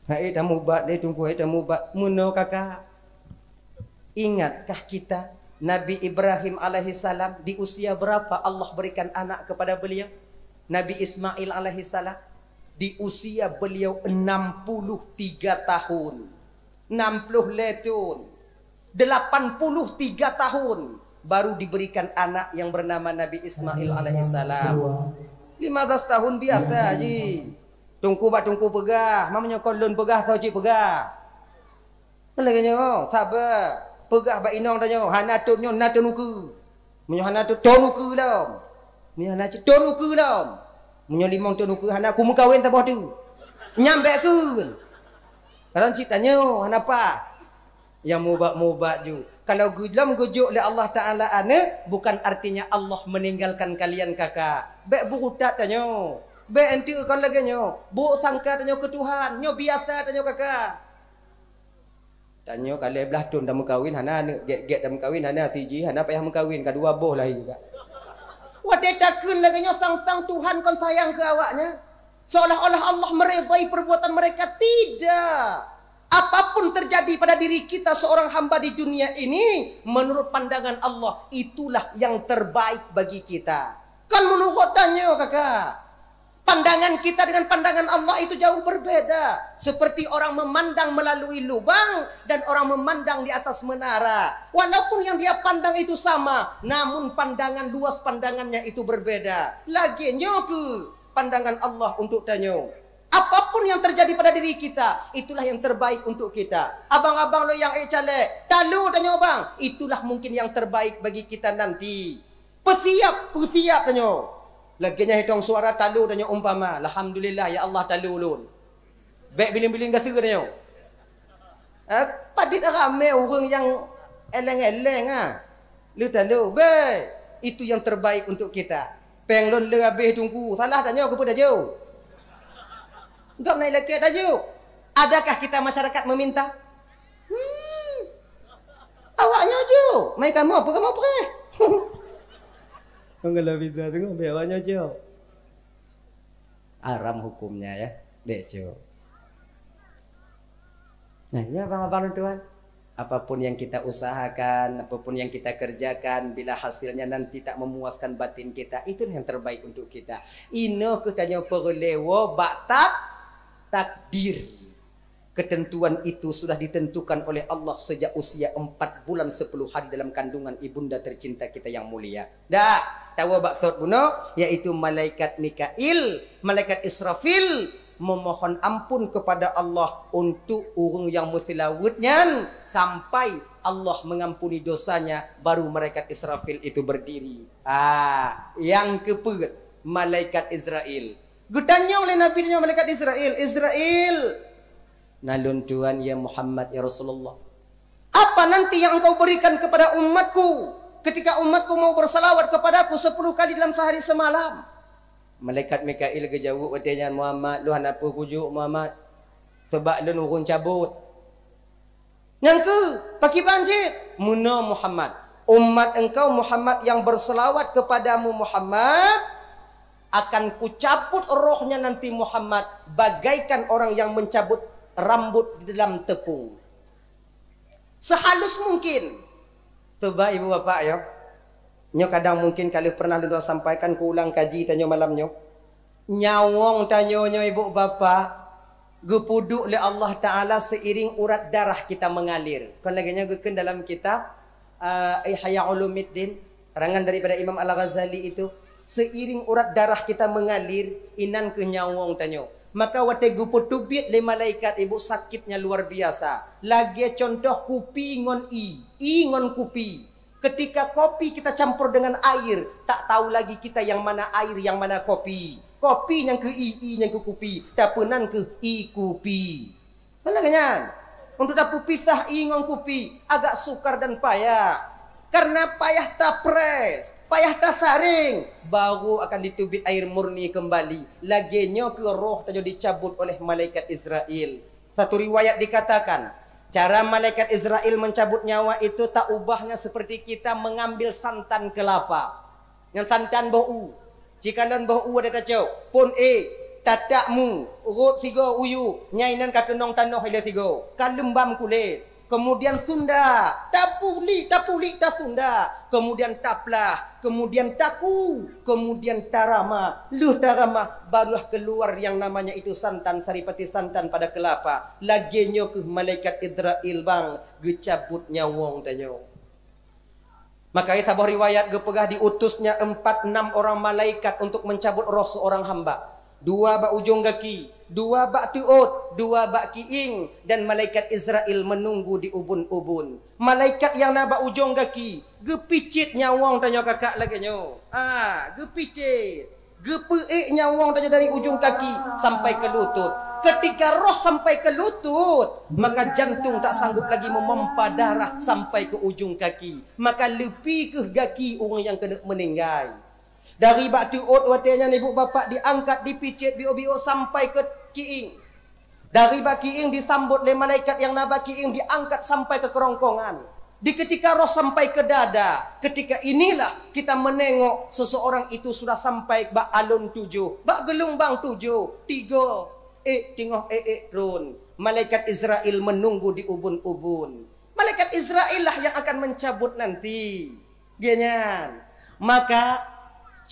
Ka ék tamubat lé teungku, ka ék tamubat. Meunoe kakak. Ingatkah kita Nabi Ibrahim alaihissalam di usia berapa Allah berikan anak kepada beliau? Nabi Ismail alaihissalam di usia beliau enam puluh tiga tahun. Enam puluh lhée thon. Delapan puluh tiga tahun baru diberikan anak yang bernama Nabi Ismail alaihissalam. Lima belas tahun biasa ji. Teungku bak teungku peugah, ma meunyoe kon lôn peugah, soe cit peugah. Lagée nyoe, sabe. Peugah bak inong tanyoe, hana thon nyoe, na thon ukeue. Meunyoe hana thon, thon ukeue lom. Meunyoe hana cit, thon ukeue lom. Meunyoe limong thon ukeue hana, kumeukawen saboh teuk. Nyan bék kheun. Kadang cit tanyoe, hana paih. Nyang mubat-mubat ju. Kalau geu-, lom geujok lé Allah Taala aneuk, bukan artinya Allah meninggalkan kalian kakak. Bék beurutat tanyoe. Bék enteuk kon lagée nyoe. Buruk sangka tanyoe keu Tuhan. Nyoe biasa tanyoe kakak. Tanyoe ka lhée blaih thon tameukawen hana aneuk, gét-gét tameukawen hana, siji hana payah meukawen, ka dua boh lahé juga. Watée takheun lagée nyoe sang-sang Tuhan kon sayang keu awaknyan. Seolah-olah Allah meridai perbuatan mereka. Tidak. Apapun terjadi pada diri kita seorang hamba di dunia ini, menurut pandangan Allah, itulah yang terbaik bagi kita. Kon menurut tanyoe, kakak. Pandangan kita dengan pandangan Allah itu jauh berbeda. Seperti orang memandang melalui lubang dan orang memandang di atas menara. Walaupun yang dia pandang itu sama, namun pandangan luas pandangannya itu berbeda. Lagée nyoe keu pandangan Allah untuk tanyoe. Apapun yang terjadi pada diri kita, itulah yang terbaik untuk kita. Abang-abang lo nyang ék caleg, talo tanyoe bang, itulah mungkin yang terbaik bagi kita nanti. Peusiap, peusiap tanyoe. Lagée nyan hitong suara talo tanyoe umpama, "Alhamdulillah ya Allah talo lôn." Bék biling-biling gaseue tanyoe. Eh, padit ramé ureuëng nyang eleng-eleng ah. Lé talo, bék. Itu yang terbaik untuk kita. Péng lôn le habéh teungku, salah tanyoe keupeue taju. Gop na ilakée taju. Adakah kita masyarakat meminta? Hmm. Awak nyoe ju, mai kamoe, peue kamoe preh? Kalau bisa tengok, biar awak nyoe ju. Haram hukumnya ya, bék ju. Nah, ya abang-abang tuan, apapun yang kita usahakan, apapun yang kita kerjakan, bila hasilnya nanti tak memuaskan batin kita, itulah yang terbaik untuk kita. Inoe keuh tanyoe peureulée woe bak tak-, takdir. Ketentuan itu sudah ditentukan oleh Allah sejak usia empat bulan sepuluh hari dalam kandungan ibunda tercinta kita yang mulia. Dah, Tawoe bak sot bunoe, yaitu malaikat Mikail, malaikat Israfil, memohon ampun kepada Allah untuk ureuëng nyang meuseulaweuet nyan, sampai Allah mengampuni dosanya, baru malaikat Israfil itu berdiri. Ah, nyang keupeuet, malaikat Israel. Geutanyong lé Nabi nyoe malaikat Israel, "Israel, na lôn tuan ya Muhammad, ya Rasulullah. Apa nanti yang engkau berikan kepada umatku ketika umatku mau bersalawat kepadaku sepuluh kali dalam sehari semalam?" Malaikat Mikail geujaweueb watée nyan, "Muhammad, lôn hana peue kujok, Muhammad. Sabab lôn ureuëng cabot." Nyang keu, pakriban cit? "Meunoe Muhammad, umat engkau Muhammad yang berselawat kepadamu Muhammad, akan kucabut rohnya nanti Muhammad bagaikan orang yang mencabut rambut di dalam tepung." Sehalus mungkin. Coba ibu bapak ya. Nyoe kadang mungkin ka lheueh pernah lôn sampaikan, kuulang kaji tanyoe malam nyoe. Nyawöng tanyoe nyoe ibu bapak, geupeuduek lé Allah Taala seiring urat darah kita mengalir. Kon lagée nyoe geukheun dalam kitab, eh, Ihya Ulumuddin, karangan daripada Imam Al-Ghazali itu, seiring urat darah kita mengalir, inan keuh nyawöng tanyoe. Maka watée geupeuteubiet lé malaikat ibu sakitnya luar biasa. Lagée contoh kupi ngon ie, ie ngon kupi. Ketika kopi kita campur dengan air, tak tahu lagi kita yang mana air, yang mana kopi. Kopi nyang keu ie, ie nyang keu kupi, tapeunan keu ie kupi. Kan lagée nyan. Untuk tapeupisah ie ngon kupi, agak sukar dan payah. Karena payah tapres, payah tasaring, baru akan diteubiet air murni kembali. Lagée nyoe keuh roh tanyoe dicabut oleh malaikat Israel. Satu riwayat dikatakan, cara malaikat Israel mencabut nyawa itu tak ubahnya seperti kita mengambil santan kelapa. Nyang santan boh u. Cikalon boh u ada tacok, pon ék, tatak mu, rot sigoe uyu, nyang inan ka keunong tanoh ilée sigoe, ka leumbam kulét. Kemudian sunda, tapulik, tapulik, tasunda. Kemudian taplah, kemudian taku, kemudian tarama. Lheueh tarama, barulah keluar yang namanya itu santan, saripati santan pada kelapa. Lagée nyoe keuh malaikat Israel bang geucabut nyawöng tanyoe. Maka saboh riwayat geupeugah diutusnya empat enam orang malaikat untuk mencabut roh seorang hamba. Dua bak ujong gaki, dua bak teuôt, dua bak kiéng, dan malaikat Israel menunggu di ubun-ubun. Malaikat nyang na bak ujong gaki geupicit nyawöng tanyoe kakak lagée nyoe. Ha, geupicit. Geupeuék nyawöng tanyoe dari ujong kaki sampai ke lutut. Ketika roh sampai ke lutut, maka jantung tak sanggup lagi memompa darah sampai ke ujong kaki. Maka leupie keuh gaki ureuëng nyang keuneuk meuninggai. Dari bak teuôt watée nyan ibu bapak diangkat, dipicit biôk-biôk sampai ke kiéng. Dari bak kiéng disambot lé malaikat nyang na bak kiéng, diangkat sampai ke kerongkongan. Di ketika roh sampai ke dada, ketika inilah kita menengok seseorang itu sudah sampai bak alon tujoh, bak geulumbang tujoh, tiga, ék teungoh ék-ék tron. Malaikat Israel menunggu di ubun-ubun. Malaikat Israel lah yang akan mencabut nanti. Geuh nyan. Maka,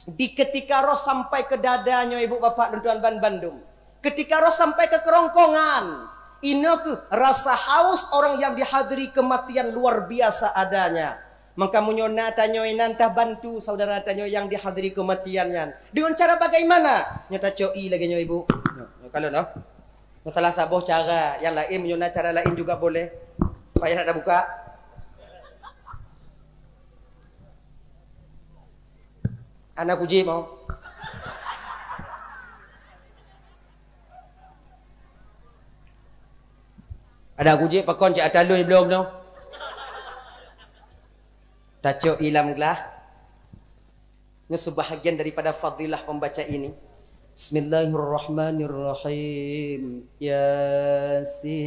di ketika roh sampai ke dada nyoe, ibu bapak lôn tuan ban bandum, ketika roh sampai ke kerongkongan, inoe keuh rasa haus orang yang dihadiri kematian luar biasa adanya. Maka meunyoe na tanyoe inan tabantu saudara tanyoe yang dihadiri kematian nyan. Dengan cara bagaimana? Nyoe tacok ie lagée nyoe, ibu. Nyoe, nyoe kalon, noh. Nyoe salah saboh cara, yang lain meunyoe na cara lain juga boleh. Payah nak buka. Hana kujép, oh. Ada kujép pakon cit ata lôn blom noh. Tacok ie lam glah. Nyoe sebahagian daripada fadilah pembaca ini. Bismillahirrahmanirrahim. Yasin.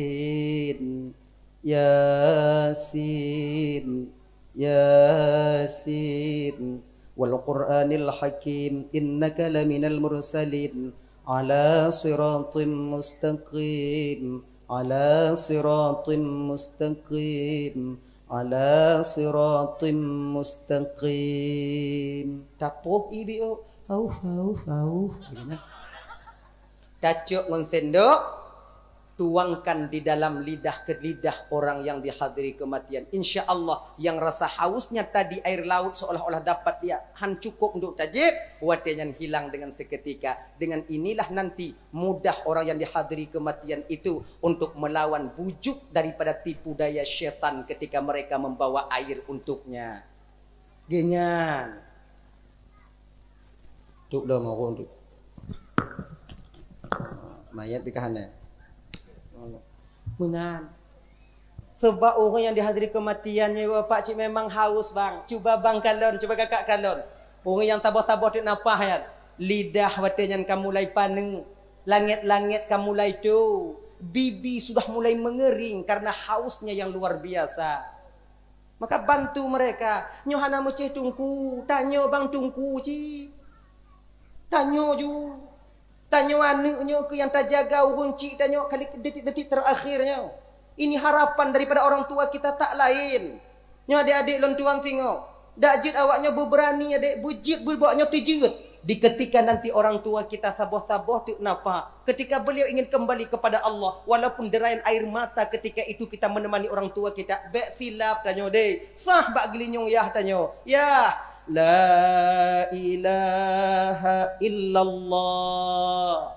Yasin. Yasin. Wal Qur'anil Hakim. Innaka laminal mursalin. Ala siratim mustaqim. Ala siratim mustaqim. Ala siratim mustaqim. Tapoh ie biôk. Auh, auh, auh. Tacok ngon sendok. tuangkan di dalam lidah ke lidah orang yang dihadiri kematian. Insya Allah, yang rasa hausnya tadi air laut seolah-olah dapat dia han cukup untuk tajib, watée nyan hilang dengan seketika. Dengan inilah nanti mudah orang yang dihadiri kematian itu untuk melawan bujuk daripada tipu daya syaitan ketika mereka membawa air untuknya. Genyan. Tuk dah mau untuk mayat pikahan eh. Meunan. Sebab ureuëng nyang dihadiri kematian nyoe Bapak cit memang haus bang. Cuba bang kalon, cuba kakak kalon. Ureuëng nyang saboh-saboh teuk nafah nyan, lidah watée nyan ka mulai paneuk, langét-langét ka mulai tu, bibi sudah mulai mengering karena hausnya yang luar biasa. Maka bantu mereka. Nyoe hana meucéh teungku, tanyoe bang teungku cit. Tanyoe ju. Tanyoe aneuëk nyoe keu nyang tajaga ureuëng cit tanyoe kali detik-detik terakhir nyoe. Ini harapan daripada orang tua kita tak lain. Nyoe adik-adik lôn tuan singoh. Dak jeuet awak nyoe beubeurani adik beujeuet beubak nyoe teujeuet. Di ketika nanti orang tua kita saboh-saboh teuk nafah, ketika beliau ingin kembali kepada Allah, walaupun derayan air mata ketika itu kita menemani orang tua kita, bék silap tanyoe deh. Sah bak geulinyueng yah tanyoe. Yah, la ilaha illallah.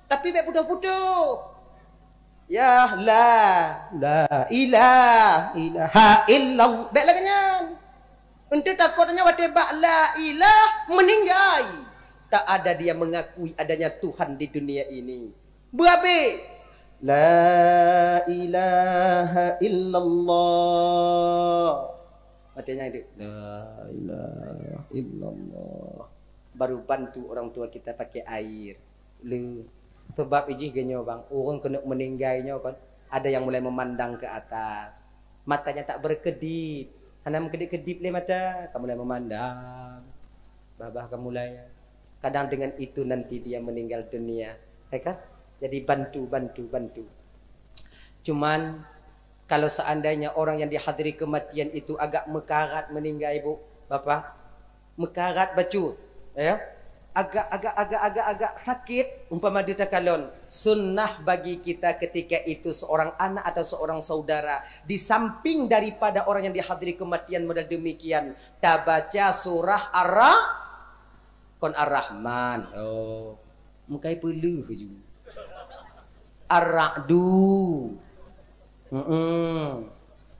Tapi bék putôh-putôh. Yah, la, la ilah, ilaha illallah. Bék lagée nyan. Enteuk takot nyan watée bak la ilah meuninggai. Tak ada dia mengakui adanya Tuhan di dunia ini. Beuabéh. La ilaha illallah. Watée nyan itu. La ilaha illallah. Baru bantu orang tua kita pakai air. Le. Sebab ijih geunyoe bang, ureuëng keuneuk meuninggai nyoe kon, ada yang mulai memandang ke atas. Matanya tak berkedip. Hana meukedip-kedip lé mata, ka mulai memandang. Babah ka mulai. Kadang dengan itu nanti dia meninggal dunia. Ya kan? Jadi bantu, bantu, bantu. Cuman kalau seandainya orang yang dihadiri kematian itu agak meukarat meuninggai, Bu, Bapak, meukarat bacut, ya, agak, agak, agak, agak, agak sakit, umpama ditakalon, sunnah bagi kita ketika itu seorang anak atau seorang saudara di samping daripada orang yang dihadiri kematian model demikian, tabaca surah Ar-Ra-, kon Ar-Rahman. Oh, mukai peuleuh ju. Ar-Ra'du. Mm-mm.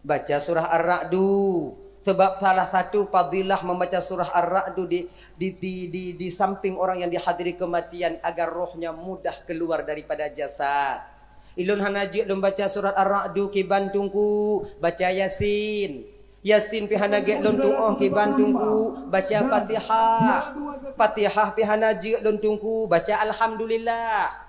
Baca surah Ar-Ra'du. Sebab salah satu fadilah membaca surah Ar-Ra'du di, di, di, di, di samping orang yang dihadiri kematian agar rohnya mudah keluar daripada jasad. Ilôn hana jeuet lôn baca surat Ar-Ra'du kiban teungku, baca Yasin. Yasin pih hana gét lôn tuoh kiban teungku, baca Fatihah. Fatihah pih hana jeuet lôn teungku, baca Alhamdulillah.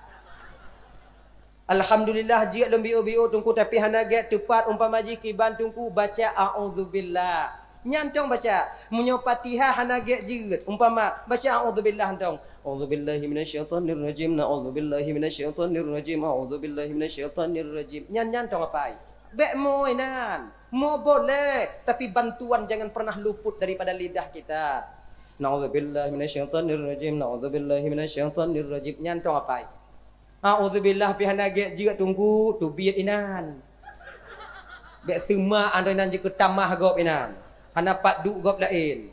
Alhamdulillah jeuet lôn biôh-biôh teungku, tapi hana gét teupat umpama jih kiban teungku, baca A'udzubillah. Nyan tong baca. Meunyoe Fatihah hana gét jeuet, umpama baca A'udzubillah tong. A'udzubillahi minasyaitonirrajim. Na'udzubillahi minasyaitonirrajim. A'udzubillahi minasyaitonirrajim. Nyan, nyan tong apai. Bék mo inan. Mo boleh, tapi bantuan jangan pernah luput daripada lidah kita. Na'udzubillahi minasyaitonirrajim. Na'udzubillahi minasyaitonirrajim. Nyan tong apai. A'udzubillah pih hana gét jeuet teungku, teubiet inan. Bék seuma andoi nan jeuet keutamah gob inan. Hana pat duek gob laén.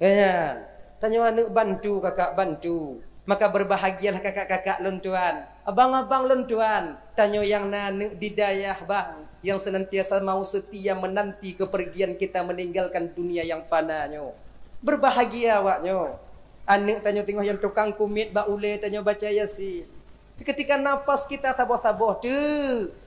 Nyan, tanyoe aneuëk bantu kakak bantu. Maka berbahagialah kakak-kakak lôn tuan, abang-abang lôn tuan. Tanyoe nyang na aneuëk di dayah bang, yang senantiasa mau setia menanti kepergian kita meninggalkan dunia yang fana nyoe. Berbahagia awak nyoe. Aneuëk tanyoe teungoh nyang tukang kumiet bak ulée tanyoe baca Yasin. Ketika nafas kita saboh-saboh tu,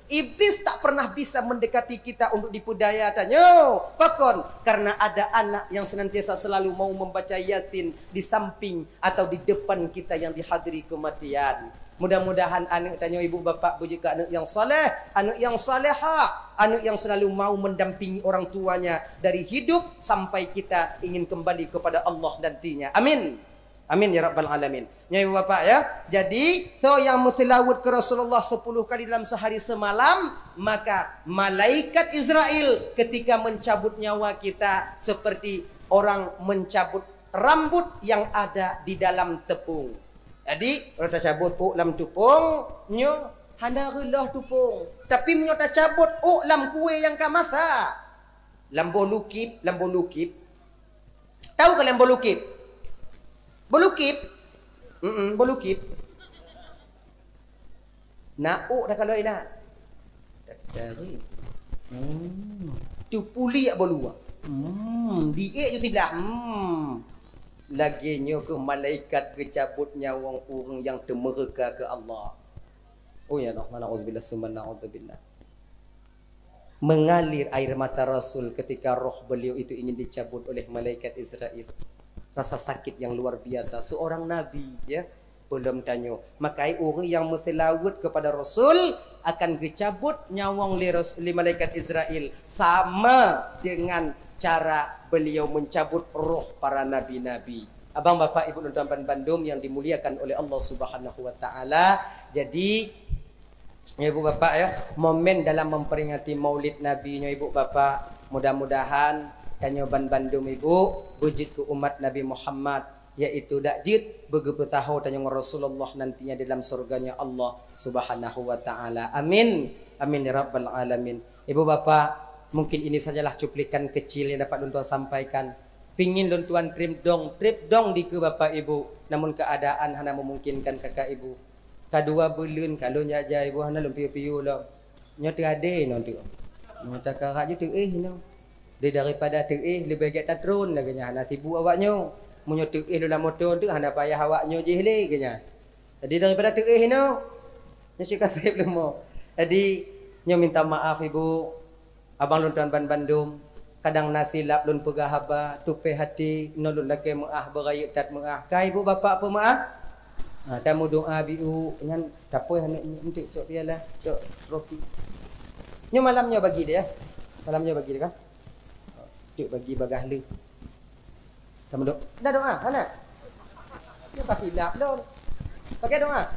iblis tak pernah bisa mendekati kita untuk dipeudaya tanyoe. Pakon? Karena ada anak yang senantiasa selalu mau membaca Yasin di samping atau di depan kita yang dihadiri kematian. Mudah-mudahan aneuëk tanyoe ibu bapak beujeuet keu aneuëk yang saleh, aneuëk yang salehah, aneuëk yang selalu mau mendampingi orang tuanya dari hidup sampai kita ingin kembali kepada Allah nantinya. Amin. Amin ya rabbal alamin. Nyoe ibu bapak ya. Jadi, so yang meuseulaweuet keu Rasulullah sepuluh kali dalam sehari semalam, maka malaikat Israel ketika mencabut nyawa kita seperti orang mencabut rambut yang ada di dalam tepung. Jadi, kalau tacabut ôk lam tepung, nyoe Hana reuloh tupông. Tapi meunyoe tacabot ôk lam kué nyang ka masak, lam boh lukib, lam boh lukib. Tahu ka lam boh lukib? Boh lukib? Mm-mm, boh lukib. Na ôk dah kalau inan. Dari. Hmm. Tu puliak boh luwa. Hmm. Diék tu siblah. Hmm. Lagée nyoe keuh malaikat geucabot nyawöng ureuëng nyang teumeureuka keu Allah. Oh ya Allah, na'udzubillah, summa na'udzubillah. Mengalir air mata Rasul ketika roh beliau itu ingin dicabut oleh malaikat Israel. Rasa sakit yang luar biasa. Seorang nabi, ya, belum tanyoe. Maka ureuëng nyang meuseulaweuet kepada Rasul akan geucabut nyawöng lé Ras-, lé malaikat Israel sama dengan cara beliau mencabut roh para nabi-nabi. Abang, bapak, ibu, dan tuan ban bandum yang dimuliakan oleh Allah Subhanahu wa Ta'ala. Jadi, ya, ibu, bapak, ya, momen dalam memperingati Maulid Nabi nyoe, ibu, bapak, mudah-mudahan tanyoe ban bandum, ibu, beujeuet keu umat Nabi Muhammad, yaitu dak jeuet beugeupeusaho tanyoe ngon Rasulullah nantinya dalam surganya Allah Subhanahu wa Ta'ala. Amin. Amin ya rabbal alamin. Ibu, bapak, mungkin ini sajalah cuplikan kecil yang dapat lôn tuan sampaikan. Pingin lôn tuan trip dong, trip dong dikeue bapak ibu, namun keadaan hana memungkinkan kakak ibu. Ka dua buleuen ka lôn jak jai, ibu, hana lôn piôh-piôh lom. Nyoe teuadé inoe teuk. Nyoe takarak ju teuéh inoe. Di daripada teuéh, leubeh gét tatron lagée nyan, hana sibuk awak nyoe. Meunyoe teuéh lôn lam moto teuk, hana payah awak nyoe jih lé, geuh nyan. Jadi, daripada teuéh inoe, nyoe cit ka trép leumo. Jadi, nyoe minta maaf, ibu. Abang lôn tuan ban bandum, kadang na silap lôn peugah haba, tupéh até, nyoe lôn lakée meuáh, beurayeuk that meuáh. Ka ibu bapak peumeuáh? Ha, tameudoá biu, nyan tapoh aneuk nyoe, enteuk cok piala, cok roti. Nyoe malam nyoe bagi dia, ya. Malam nyoe bagi dia, kan? Cok bagi bagaih lé. Tameudoá. Dah doá, hana? Nyoe ka silap lôn. Pakai doá.